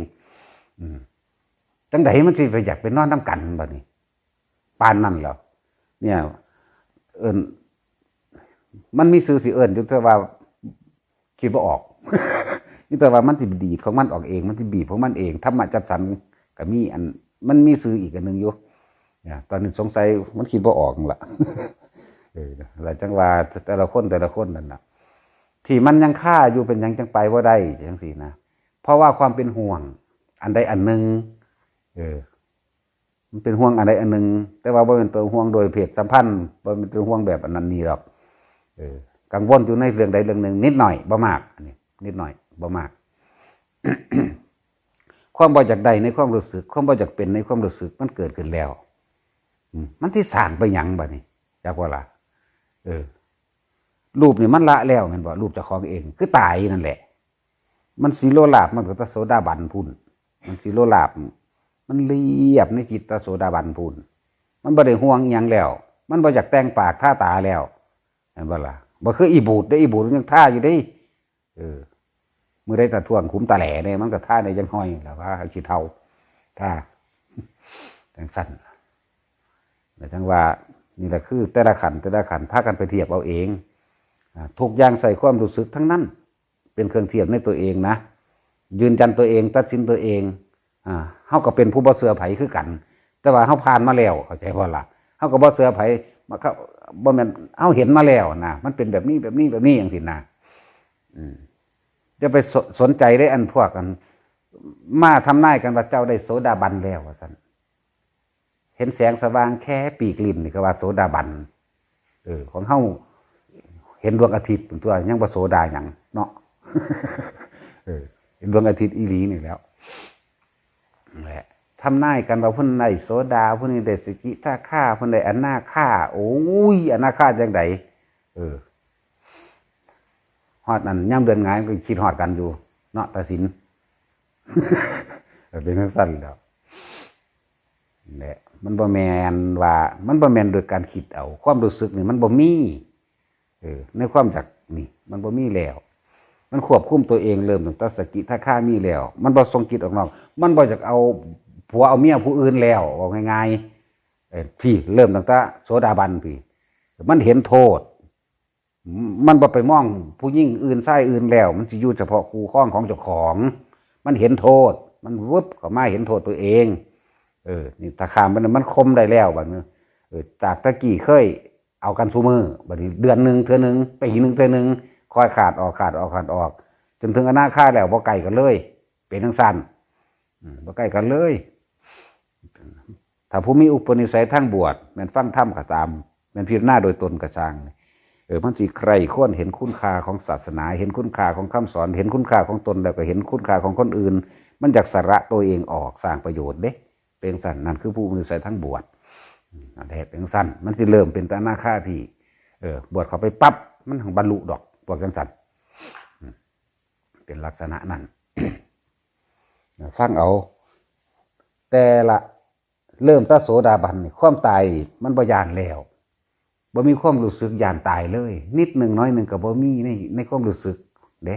อืม จั่งใดมันสิไปอยากไปนอนนำกันบัดนี้ ปานนั้นแล้ว เนี่ย เอิ้น มันมีชื่อสิเอิ้นอยู่ แต่ว่าคิดบ่ออก นี่แต่ว่ามันสิดีดของมันออกเอง มันสิบีบของมันเอง ธรรมะจัดสรรก็มีอัน มันมีชื่ออีกอันหนึ่งอยู่ เนี่ย ตอนนี้สงสัยมันคิดบ่ออกนั่นล่ะ เออ แล้วจั่งว่าแต่ละคนแต่ละคนนั่นน่ะ ที่มันยังคาอยู่เป็นหยังจั่งไปบ่ได้จั่งซี้นะ เพราะว่าความเป็นห่วงอันใดอันหนึ่ง เออ มันเป็นห่วงอันใดอันหนึ่ง แต่ว่าบ่แม่นเป็นห่วงโดยเพศสัมพันธ์ บ่แม่นเป็นห่วงแบบอันนั้นนี่ดอก เออ กังวลอยู่ในเรื่องใดเรื่องหนึ่งนิดหน่อย บ่มาก อันนี้ นิดหน่อย บ่มาก ความบ่อยากได้ในความรู้สึก ความบ่อยากเป็นในความรู้สึกมันเกิดขึ้นแล้ว อืม มันสิสร้างไปหยังบัดนี้ จักว่าล่ะ เออ รูปนี่มันละแล้วแม่นบ่ รูปเจ้าของเอง คือตายนั่นแหละ มันสิโลภลาภ มันก็ตะโสดาบันพุ้น มันสิโลภลาภ มันเรียบในจิตตะโสดาบันพุ้น มันบ่ได้ห่วงอิหยังแล้ว มันบ่อยากแต่งปากทาตาแล้ว เห็นบ่ล่ะ บ่คืออีบูดเด้ อีบูดมันยังทาอยู่เด้ เออ มื้อใดตะท่วงขุมตะแหล่เนี่ย มันก็ทาได้จังห้อยล่ะว่าขี้เฒ่า ทา จั่งซั่น แล้วจั่งว่า นี่แหละคือแต่ละขั้น แต่ละขั้น พากันไปเทียบเอาเอง อ่า ทุกอย่างใส่ความรู้สึกทั้งนั้น เป็นเครื่องเทียบในตัวเองนะ ยืนยันตัวเอง ตัดสินตัวเอง อ่า เฮาก็เป็นผู้บ่เชื่อไผคือกัน แต่ว่าเฮาผ่านมาแล้ว เข้าใจบ่ล่ะ เฮาก็บ่เชื่อไผ มาเขา บ่แม่น เฮาเห็นมาแล้วนะ มันเป็นแบบนี้ แบบนี้ แบบนี้ จั่งซี้นะ อืม อย่าไปส- สนใจเด้ อันพวกอัน มาทำนายกันว่าเจ้าได้โสดาบันแล้ว ว่าซั่น เห็นแสงสว่างแค่ปีกลิ้นนี่ก็ว่าโสดาบัน เออ ของเฮาเห็นดวงอาทิตย์ตั๊ว ยังบ่โสดาหยังเนาะ เออ เห็นดวงอาทิตย์อีหลีนี่แล้ว นั่นแหละ ทำนายกันว่าผู้นั้นได้โสดา ผู้นี้ได้สกิทาคา ผู้นั้นได้อนาคา โอ้ย อนาคาจั่งใด เออ ฮอดนั่น ยามเดือนหงายมันก็คิดฮอดกันอยู่ เนาะ ตาสิน เป็นจั่งซั่นแหล้ว แหละ มันบ่แม่นว่า มันบ่แม่นโดยการคิดเอา ความรู้สึกนี่มันบ่มี เออ ในความอยากนี่ มันบ่มีแล้ว มันควบคุมตัวเอง เริ่มตั้งแต่สกิทาคามีแล้ว มันบ่ส่งจิตออกนอก มันบ่อยากเอาผัวเอาเมียผู้อื่นแล้ว เว้าง่ายๆ เออ พี้ เริ่มตั้งแต่โสดาบันพี้ มันเห็นโทษ มันบ่ไปมองผู้หญิงอื่นชายอื่นแล้ว มันสิอยู่เฉพาะคู่ครองของเจ้าของ มันเห็นโทษ มันวึบเข้ามาเห็นโทษตัวเอง เออ นี่ตาข้ามมัน มันคมได้แล้วบัดนี้ เออ จากตะกี้เคยเอากันซุมื้อ บัดนี้เดือนหนึ่งเทื่อหนึ่ง ปีหนึ่งเทื่อหนึ่ง ค่อยขาดออก ขาดออก ขาดออก จนถึงอนาคาแล้ว บ่ใกล้กันเลย เป็นจั่งซั่น อืม บ่ใกล้กันเลย ถ้าผู้มีอุปนิสัยทางบวช แม่นฟังธรรมก็ตาม แม่นพิจารณาโดยตนก็ช่าง ออ มันสิใคร่ครวญเห็นคุณค่าของศาสนา เห็นคุณค่าของคำสอน เห็นคุณค่าของตน แล้วก็เห็นคุณค่าของคนอื่น มันอยากสละตัวเองออกสร้างประโยชน์เด้ เป็นจั่งซั้น นั่นคือผู้มีนิสัยทางบวช อืม นั่นแหละ เป็นจั่งซั้น มันสิเริ่มเป็นตานาคาที่ เออ บวชเข้าไปปั๊บ มันหังบรรลุดอก พวกจั่งซั้น อืม เป็นลักษณะนั้น ฟังเอา แต่ละ เริ่มแต่โสดาบันนี่ ความตายมันบ่ย้านแล้ว บ่มีความรู้สึกย้านตายเลย นิดหนึ่งน้อยหนึ่งก็บ่มีใน ในความรู้สึกเด้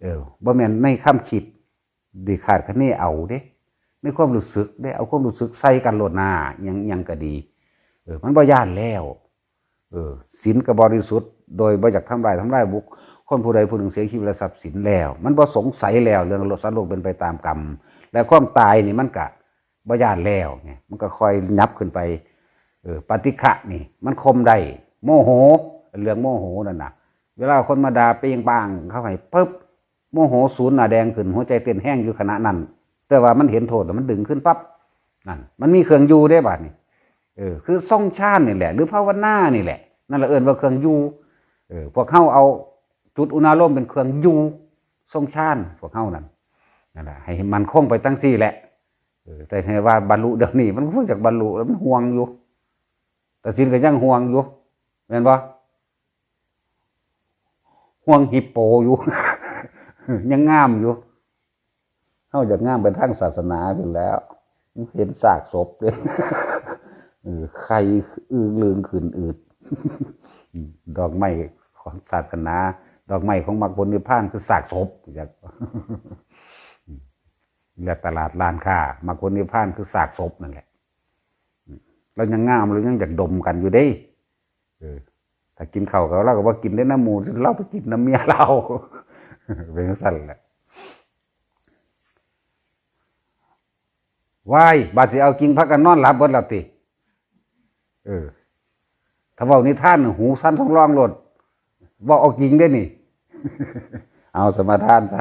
เออ บ่แม่นในความคิดที่คาดคะเนเอาเด้ ในความรู้สึกเด้ เอาความรู้สึกใส่กันโลดหน้า หยัง หยังก็ดี เออ มันบ่ย้านแล้ว เออ ศีลก็บริสุทธิ์ โดยบ่อยากทำลาย ทำลายบุคคลผู้ใดผู้หนึ่งเสียชีวิตและทรัพย์สินแล้ว มันบ่สงสัยแล้ว เรื่องสัตว์โลกเป็นไปตามกรรม และความตายนี่มันก็บ่ย้านแล้วเนี่ย มันก็ค่อยยับขึ้นไป เออ ปฏิฆะนี่ มันข่มได้ โมโห เรื่องโมโหนั่นน่ะ เวลาคนมาด่าเปงปางเข้าให้ปุ๊บ โมโหสูนหน้าแดงขึ้น หัวใจเต้นแฮงอยู่ขณะนั้น แต่ว่ามันเห็นโทษแล้วมันดึงขึ้นปั๊บ นั่น มันมีเครื่องอยู่เด้บาดนี้ เออ คือทรงฌานนี่แหละ หรือภาวนานี่แหละ นั่นละเอิ้นว่าเครื่องอยู่ เออ พวกเฮาเอาจุดอุณารมณ์เป็นเครื่องอยู่ ทรงฌาน พวกเฮานั่น นั่นแหละ ให้มันคงไปจั่งซี้แหละ เออ แต่ให้ว่าบรรลุเดี๋ยวนี้ มันบ่อยากบรรลุแล้ว มันห่วงอยู่ แต่ศีลก็ยังห่วงอยู่ แม่นบ่ ห่วงฮิปโปอยู่ ยังงามอยู่ เฮาอยากงามไปทางศาสนาพู้นแหล้ว เห็นซากศพเด้ เออ ไข่อึ้งลึงขึ้นอืด ดอกไม้ของศาสนา ดอกไม้ของมรรคผลนิพพานคือซากศพ อยาก และตลาดร้านค้า มรรคผลนิพพานคือซากศพนั่นแหละ อืม แล้วยังงาม แล้วยังอยากดมกันอยู่เด้ เออ ถ้ากินข้าวกับเราก็บ่กินได้นำหมู่ เราไปกินนำเมียเรา เป็นจั่งซั้นแหละ ว้าย บาดสิเอาจริงพากันนอนหลับเบิดแล้วติ เออ ถ้าเว้านิทานหูสั่นท้องร้องโลด เว้าเอาจริงเด้นี่ เอาสมาทานซะ